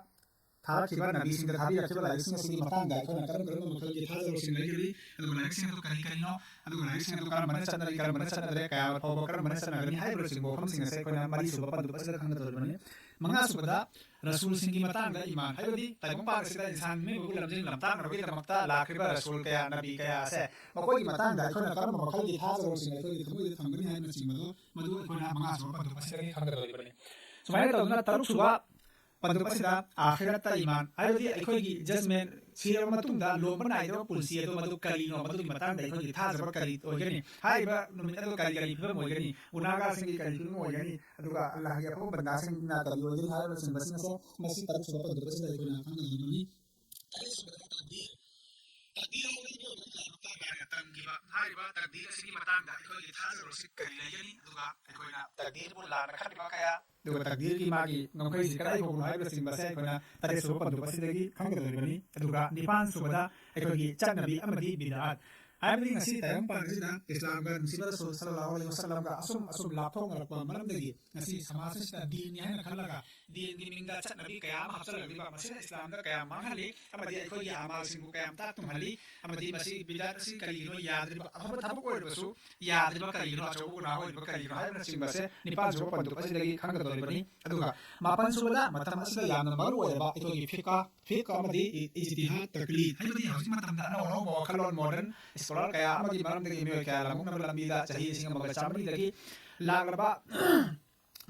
ꯊꯥꯔꯛꯈꯤꯕ ꯅꯕꯤꯁꯤꯡꯗ ꯊꯥꯕꯤꯔꯛꯈꯤꯕ ꯂꯥꯏꯔꯤꯛꯁꯤꯡ ꯑꯁꯤꯒꯤ ꯃꯇꯥꯡꯗ ꯑꯩꯈꯣꯏꯅ ꯀꯔꯝ ꯀꯔꯝꯕ ꯃꯈꯜꯒꯤ ꯊꯥꯖꯕꯁꯤꯡ ꯂꯩꯒꯅꯤ, ꯑꯗꯨꯒ ꯂꯥꯏꯔꯤꯛꯁꯤꯡ ꯑꯗꯨ ꯀꯔꯤ ꯀꯔꯤꯅꯣ, ꯑꯗꯨꯒ ꯂꯥꯏꯔꯤꯛꯁꯤꯡ ꯑꯗꯨ ꯀꯔꯝꯕꯅ ꯆꯠꯅꯔꯤ, ꯀꯔꯝꯕꯅ ꯆꯠꯅꯗ꯭ꯔꯦ, ꯀꯌꯥ ꯐꯥꯎꯕ ꯀꯔꯝꯕꯅ ꯆꯠꯅꯒꯅꯤ ꯍꯥꯏꯕꯅꯆꯤꯡꯕ ꯋꯥꯐꯝꯁꯤꯡ ꯑꯁꯦ ꯑꯩꯈꯣꯏꯅ ꯃꯔꯤꯁꯨꯕ ꯄꯟꯗꯨꯞ ꯑꯁꯤꯗ ꯈꯪꯒꯗꯧꯔꯤꯕꯅꯤ꯫ ꯃꯉꯥꯁꯨꯕꯗ ꯔꯁꯨꯜꯁꯤꯡꯒꯤ ꯃꯇꯥꯡꯗ ꯏꯃꯥꯟ, ꯍꯥꯏꯕꯗꯤ ꯇꯥꯏꯕꯪꯄꯥꯟ ꯑꯁꯤꯗ ꯏꯟꯁꯥꯟ ꯃꯤꯑꯣꯏꯕꯕꯨ ꯂꯝꯖꯤꯡ ꯂꯝꯇꯥꯛꯅꯕꯒꯤꯗꯃꯛꯇ ꯂꯥꯛꯈ꯭ꯔꯤꯕ ꯔꯁꯨꯜ ꯀꯌꯥ, ꯅꯕꯤ ꯀꯌꯥ ꯑꯁꯦ ꯃꯈꯣꯏꯒꯤ ꯃꯇꯥꯡꯗ ꯑꯩꯈꯣꯏꯅ ꯀꯔꯝꯕ ꯃꯈꯜꯒꯤ ꯊꯥꯖꯕꯁꯤꯡ ꯑꯩꯈꯣꯏꯒꯤ ꯊꯃꯣꯏꯗ ꯊꯝꯒꯅꯤ ꯍꯥꯏꯕꯅꯆꯤꯡꯕꯗꯨ ꯃꯗꯨ ꯑꯩꯈꯣꯏꯅ ꯃꯉꯥꯁꯨꯕ ꯄꯟꯗꯨꯞ ꯑꯁꯤꯗꯒꯤ ꯈꯪꯒꯗꯧꯔꯤꯕꯅꯤ꯫ ꯁꯨꯃꯥꯏꯅ ꯇꯧꯗꯨꯅ ꯇꯔꯨꯛꯁꯨꯕ ꯄꯟꯗꯨꯞ ꯑꯁꯤꯗ ꯑꯥꯈꯤꯔꯠꯇ ꯏꯃꯥꯟ, ꯍꯥꯏꯕꯗꯤ ꯑꯩꯈꯣꯏꯒꯤ ꯖꯖꯃꯦꯟ, ꯁꯤꯔꯕ ꯃꯇꯨꯡꯗ ꯂꯣꯝꯕ ꯅꯥꯏꯗꯕ ꯄꯨꯟꯁꯤ ꯑꯗꯨ, ꯃꯗꯨ ꯀꯔꯤꯅꯣ, ꯃꯗꯨꯒꯤ ꯃꯇꯥꯡꯗ ꯑꯩꯈꯣꯏꯒꯤ ꯊꯥꯖꯕ ꯀꯔꯤ ꯑꯣꯏꯒꯅꯤ? ꯍꯥꯏꯔꯤꯕ ꯅꯨꯃꯤꯠ ꯑꯗꯨ ꯀꯔꯤ ꯀꯔꯤ ꯐꯤꯕꯝ ꯑꯣꯏꯒꯅꯤ? ꯒꯨꯅꯥꯒꯥꯔꯁꯤꯡꯒꯤ ꯀꯔꯤ ꯐꯤꯕꯝ ꯑꯣꯏꯒꯅꯤ? ꯑꯗꯨꯒ ꯑꯜꯂꯥꯍꯒꯤ ꯑꯐꯕ ꯕꯟꯗꯥꯁꯤꯡꯅ ꯀꯔꯤ ꯑꯣꯏꯒꯅꯤ ꯍꯥꯏꯕꯅꯆꯤꯡꯕꯁꯤꯡ ꯑꯁꯦ ꯃꯁꯤ ꯇꯔꯨꯛꯁꯨꯕ ꯄꯟꯗꯨꯞ ꯑꯁꯤꯗ ꯑꯩꯈꯣꯏꯅ ꯈꯪꯅ ꯌꯦꯡꯒꯅꯤ꯫ ꯇꯔꯦꯠꯁꯨꯕꯗ ꯇꯛꯗꯤꯔ꯫ ꯇꯛꯗꯤꯔ ꯍꯥꯏꯕꯗꯤ ꯃꯤꯑꯣꯏꯕꯅ ꯂꯥꯏꯕꯛ ꯄꯥꯝꯕ ꯍꯥꯏꯅ ꯇꯝꯈꯤꯕ꯫ ꯍꯥꯏꯔꯤꯕ ꯇꯛꯗꯤꯔ ꯑꯁꯤꯒꯤ ꯃꯇꯥꯡꯗ ꯑꯩꯈꯣꯏꯒꯤ ꯊꯥꯖꯕꯁꯤ ꯀꯔꯤ ꯂꯩꯒꯅꯤ? ꯑꯗꯨꯒ ꯑꯩꯈꯣꯏꯅ ꯇꯛꯗꯤꯔꯕꯨ ꯂꯥꯟꯅ ꯈꯜꯂꯤꯕ ꯀꯌꯥ, ꯑꯗꯨꯒ ꯇꯛꯗꯤꯔꯒꯤ ꯃꯥꯒꯤ ꯉꯝꯈꯩꯁꯤ ꯀꯗꯥꯏ ꯐꯥꯎꯕꯅꯣ ꯍꯥꯏꯕꯅꯆꯤꯡꯕꯁꯦ ꯑꯩꯈꯣꯏꯅ ꯇꯔꯦꯠꯁꯨꯕ ꯄꯟꯗꯨꯞ ꯑꯁꯤꯗꯒꯤ ꯈꯪꯒꯗꯧꯔꯤꯕꯅꯤ꯫ ꯑꯗꯨꯒ ꯅꯤꯄꯥꯟꯁꯨꯕꯗ ꯑꯩꯈꯣꯏꯒꯤ ꯆꯠꯅꯕꯤ ꯑꯃꯗꯤ ꯕꯤꯗꯥꯠ, ꯍꯥꯏꯕꯗꯤ ꯉꯁꯤ ꯇꯥꯏꯕꯪꯄꯥꯟ ꯑꯁꯤꯗ ꯏꯁꯂꯥꯝꯒ ꯅꯨꯡꯁꯤꯕ ꯔꯁꯨꯜ ꯁꯜꯂꯜꯂꯥꯍꯨ ꯑꯂꯩꯍꯤ ꯋꯁꯜꯂꯝꯒ ꯑꯁꯨꯝ ꯑꯁꯨꯝ ꯂꯥꯞꯊꯣꯛꯅꯔꯛꯄ ꯃꯔꯝꯗꯒꯤ ꯉꯁꯤ ꯁꯃꯥꯖ ꯑꯁꯤꯗ ꯗꯤꯟꯅꯤ ꯍꯥꯏꯅ ꯈꯜꯂꯒ ꯗꯤꯟꯒꯤ ꯃꯤꯡꯗ ꯆꯠꯅꯕꯤ ꯀꯌꯥ ꯑꯃ ꯍꯥꯞꯆꯤꯜꯂꯛꯂꯤꯕ, ꯃꯁꯤꯅ ꯏꯁꯂꯥꯝꯗ ꯀꯌꯥ ꯃꯥꯡꯍꯜꯂꯤ ꯑꯃꯗꯤ ꯑꯩꯈꯣꯏꯒꯤ ꯑꯃꯥꯜꯁꯤꯡꯕꯨ ꯀꯌꯥꯝ ꯇꯥꯛ ꯇꯨꯝꯍꯜꯂꯤ, ꯑꯃꯗꯤ ꯃꯁꯤ ꯕꯤꯗꯥꯠ ꯑꯁꯤ ꯀꯔꯤꯒꯤꯅꯣ ꯌꯥꯗ꯭ꯔꯤꯕ, ꯑꯐꯕ ꯊꯕꯛ ꯑꯣꯏꯔꯕꯁꯨ ꯌꯥꯗ꯭ꯔꯤꯕ ꯀꯔꯤꯒꯤꯅꯣ, ꯑꯆꯧꯕ ꯒꯨꯅꯥ ꯑꯣꯏꯔꯤꯕ ꯀꯔꯤꯒꯤꯅꯣ ꯍꯥꯏꯕꯅꯆꯤꯡꯕꯁꯦ ꯅꯤꯄꯥꯟꯁꯨꯕ ꯄꯟꯗꯨꯞ ꯑꯁꯤꯗꯒꯤ ꯈꯪꯒꯗꯧꯔꯤꯕꯅꯤ꯫ ꯑꯗꯨꯒ ꯃꯥꯄꯟꯁꯨꯕꯗ ꯃꯇꯝ ꯑꯁꯤꯗ ꯌꯥꯝꯅ ꯃꯔꯨ ꯑꯣꯏꯔꯕ ꯑꯩꯈꯣꯏꯒꯤ ꯐꯤꯀꯥ, ꯐꯤꯀꯥ ꯑꯃꯗꯤ ꯏ-, ꯏꯖꯇꯤꯍꯥꯗ, ꯇꯛꯂꯤꯗ, ꯍꯥꯏꯕꯗꯤ ꯍꯧꯖꯤꯛ ꯃꯇꯝꯗ ꯑꯅꯧ ꯑꯅꯧꯕ ꯋꯥꯈꯜꯂꯣꯟ, ꯃꯣꯗꯔꯟ ꯁ꯭ꯀꯣꯂꯔ ꯀꯌꯥ ꯑꯃꯒꯤ ꯃꯔꯝꯗꯒꯤ ꯃꯤꯑꯣꯏ ꯀꯌꯥ ꯂꯥꯃꯨꯛꯅꯕ ꯂꯝꯕꯤꯗ ꯆꯍꯤ ꯂꯤꯁꯤꯡ ꯑꯃꯒ ꯆꯥꯃꯔꯤꯗꯒꯤ ꯂꯥꯛꯂꯕ,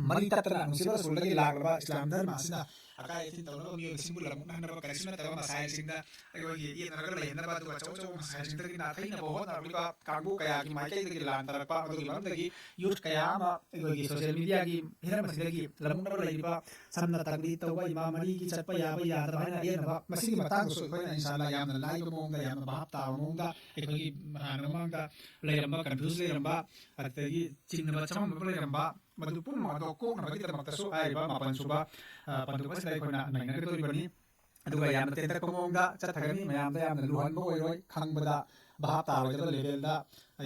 ꯃꯔꯤ ꯇꯠꯇꯅ ꯅꯨꯡꯁꯤꯕ ꯔꯁꯨꯜꯗꯒꯤ ꯂꯥꯛꯂꯕ ꯏꯁꯂꯥꯝ ꯙꯔꯃ ꯑꯁꯤꯅ ꯑꯀꯥꯏ ꯑꯊꯤꯟ ꯇꯧꯅꯕ, ꯃꯤꯑꯣꯏꯕꯁꯤꯡꯕꯨ ꯂꯥꯃꯨꯛꯅꯍꯟꯅꯕ, ꯀꯔꯤꯁꯨ ꯅꯠꯇꯕ ꯃꯁꯥꯏꯜꯁꯤꯡꯗ ꯑꯩꯈꯣꯏꯒꯤ ꯌꯦꯠꯅꯔꯒ ꯂꯩꯍꯟꯅꯕ, ꯑꯗꯨꯒ ꯑꯆꯧ ꯑꯆꯧꯕ ꯃꯁꯥꯏꯜꯁꯤꯡꯗꯒꯤ ꯅꯥꯊꯩꯅꯕ ꯍꯣꯠꯅꯔꯛꯂꯤꯕ ꯀꯥꯡꯕꯨ ꯀꯌꯥꯒꯤ ꯃꯥꯏꯀꯩꯗꯒꯤ ꯂꯥꯟ ꯇꯥꯔꯛꯄ, ꯃꯗꯨꯒꯤ ꯃꯔꯝꯗꯒꯤ ꯌꯨꯠ ꯀꯌꯥ ꯑꯃ ꯑꯩꯈꯣꯏꯒꯤ ꯁꯣꯁꯤꯌꯦꯜ ꯃꯤꯗꯤꯌꯥꯒꯤ ꯍꯤꯔꯝ ꯑꯁꯤꯗꯒꯤ ꯂꯥꯃꯨꯛꯅꯕ ꯂꯩꯔꯤꯕ, ꯁꯝꯅ ꯇꯛꯂꯤꯗ ꯇꯧꯕ, ꯏꯃꯥꯝ ꯃꯔꯤꯒꯤ ꯆꯠꯄ ꯌꯥꯕ ꯌꯥꯗꯕ ꯍꯥꯏꯅ ꯌꯦꯠꯅꯕ, ꯃꯁꯤꯒꯤ ꯃꯇꯥꯡꯗꯁꯨ ꯑꯩꯈꯣꯏꯅ ꯏꯟꯁꯥ ꯑꯜꯂꯥ ꯌꯥꯝꯅ ꯂꯥꯏꯕ ꯃꯑꯣꯡꯗ, ꯌꯥꯝꯅ ꯚꯥꯞ ꯇꯥꯕ ꯃꯑꯣꯡꯗ, ꯑꯩꯈꯣꯏꯒꯤ ꯍꯥꯟꯅ ꯃꯃꯥꯡꯗ ꯂꯩꯔꯝꯕ ꯀꯟꯐ꯭ꯌꯨꯁ ꯂꯩꯔꯝꯕ, ꯑꯗꯨꯗꯒꯤ ꯆꯤꯡꯅꯕ ꯆꯃꯝꯅꯕ ꯂꯩꯔꯝꯕ, ꯃꯗꯨ ꯄꯨꯝꯅꯃꯛ ꯑꯗꯣ ꯀꯣꯛꯅꯕꯒꯤꯗꯃꯛꯇꯁꯨ ꯍꯥꯏꯔꯤꯕ ꯃꯥꯄꯟꯁꯨꯕ, ꯑ, ꯄꯟꯗꯨꯞ ꯑꯁꯤꯗ ꯑꯩꯈꯣꯏꯅ ꯅꯩꯅꯒꯗꯧꯔꯤꯕꯅꯤ꯫ ꯑꯗꯨꯒ ꯌꯥꯝꯅ ꯇꯦꯟꯇꯛꯄ ꯃꯑꯣꯡꯗ ꯆꯠꯊꯒꯅꯤ, ꯃꯌꯥꯝꯗ ꯌꯥꯝꯅ ꯂꯨꯍꯟꯕ ꯑꯣꯏꯔꯣꯏ, ꯈꯪꯕꯗ ꯚꯥꯞ ꯇꯥꯔꯣꯏꯗꯕ ꯂꯦꯚꯦꯜꯗ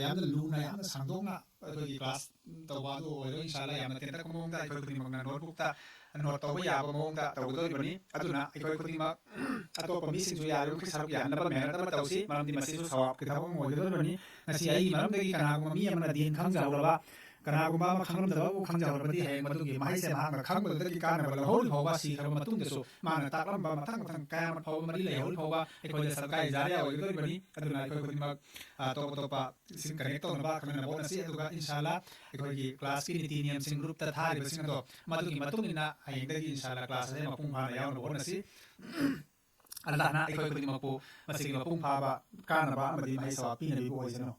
ꯌꯥꯝꯅ ꯂꯨꯅ, ꯌꯥꯝꯅ ꯁꯥꯡꯗꯣꯛꯅ ꯑꯩꯈꯣꯏꯒꯤ ꯀ꯭ꯂꯥꯁ ꯇꯧꯕ ꯑꯗꯨ ꯑꯣꯏꯔꯣꯏ꯫ ꯏꯟꯁꯥ ꯑꯜꯂꯥ ꯌꯥꯝꯅ ꯇꯦꯟꯇꯛꯄ ꯃꯑꯣꯡꯗ ꯑꯩꯈꯣꯏ ꯈꯨꯗꯤꯡꯃꯛꯅ ꯅꯣꯠꯕꯨꯛꯇ ꯅꯣꯠ ꯇꯧꯕ ꯌꯥꯕ ꯃꯑꯣꯡꯗ ꯇꯧꯒꯗꯧꯔꯤꯕꯅꯤ꯫ ꯑꯗꯨꯅ ꯑꯩꯈꯣꯏ ꯈꯨꯗꯤꯡꯃꯛ ꯑꯇꯣꯞꯄ ꯃꯤꯁꯤꯡꯁꯨ ꯌꯥꯔꯤꯕꯃꯈꯩ ꯁꯔꯨꯛ ꯌꯥꯍꯟꯅꯕ ꯃꯦꯍꯅꯠ ꯑꯃ ꯇꯧꯁꯤ, ꯃꯔꯝꯗꯤ ꯃꯁꯤꯁꯨ ꯁꯋꯥꯕꯀꯤ ꯊꯕꯛ ꯑꯃ ꯑꯣꯏꯒꯗꯧꯔꯤꯕꯅꯤ꯫ ꯉꯁꯤ ꯑꯩꯒꯤ ꯃꯔꯝꯗꯒꯤ ꯀꯅꯥꯒꯨꯝꯕ ꯃꯤ ꯑꯃꯅ ꯗꯤꯟ ꯈꯪꯖꯍꯧꯔꯕ, ꯀꯅꯥꯒꯨꯝꯕ ꯑꯃ ꯈꯪꯂꯝꯗꯕꯕꯨ ꯈꯪꯖꯍꯧꯔꯕꯗꯤ ꯍꯌꯦꯡ ꯃꯗꯨꯒꯤ ꯃꯍꯩꯁꯦ ꯃꯍꯥꯛꯅ ꯈꯪꯕꯗꯨꯗꯒꯤ ꯀꯥꯟꯅꯕ ꯂꯧꯍꯧꯔꯤ ꯐꯥꯎꯕ, ꯁꯤꯈ꯭ꯔꯕ ꯃꯇꯨꯡꯗꯁꯨ ꯃꯥꯅ ꯇꯥꯛꯂꯝꯕ ꯃꯊꯪ ꯃꯊꯪ ꯀꯌꯥ ꯑꯃ ꯐꯥꯎꯕ ꯃꯔꯤ ꯂꯩꯍꯧꯔꯤ ꯐꯥꯎꯕ ꯑꯩꯈꯣꯏꯗ ꯁꯔꯀꯥꯔꯒꯤ ꯖꯥꯔꯤꯌꯥ ꯑꯣꯏꯒꯗꯧꯔꯤꯕꯅꯤ꯫ ꯑꯗꯨꯅ ꯑꯩꯈꯣꯏ ꯈꯨꯗꯤꯡꯃꯛ ꯑꯇꯣꯞ ꯑꯇꯣꯞꯄ ꯁꯤꯡ ꯀꯅꯦꯛ ꯇꯧꯅꯕ ꯈꯪꯅꯅꯕ ꯍꯣꯠꯅꯁꯤ꯫ ꯑꯗꯨꯒ ꯏꯟꯁꯥꯜꯂꯥ ꯑꯩꯈꯣꯏꯒꯤ ꯀ꯭ꯂꯥꯁꯀꯤ ꯅꯤꯇꯤ ꯅꯤꯌꯝꯁꯤꯡ ꯒ꯭ꯔꯨꯞꯇ ꯊꯥꯔꯤꯕꯁꯤꯡ ꯑꯗꯣ ꯃꯗꯨꯒꯤ ꯃꯇꯨꯡ ꯏꯟꯅ ꯍꯌꯦꯡꯗꯒꯤ ꯏꯟꯁꯥꯜꯂꯥ ꯀ꯭ꯂꯥꯁ ꯑꯁꯦ ꯃꯄꯨꯡ ꯐꯥꯅ ꯌꯥꯎꯅꯕ ꯍꯣꯠꯅꯁꯤ꯫ ꯑꯜꯂꯥꯍꯅ ꯑꯩꯈꯣꯏ ꯈꯨꯗꯤꯡꯃꯛꯄꯨ ꯃꯁꯤꯒꯤ ꯃꯄꯨꯡ ꯐꯥꯕ ꯀꯥꯟꯅꯕ ꯑꯃꯗꯤ ꯃꯍꯩ ꯁꯋꯥ ꯄꯤꯅꯕꯤꯕ ꯑꯣꯏꯁꯅꯨ꯫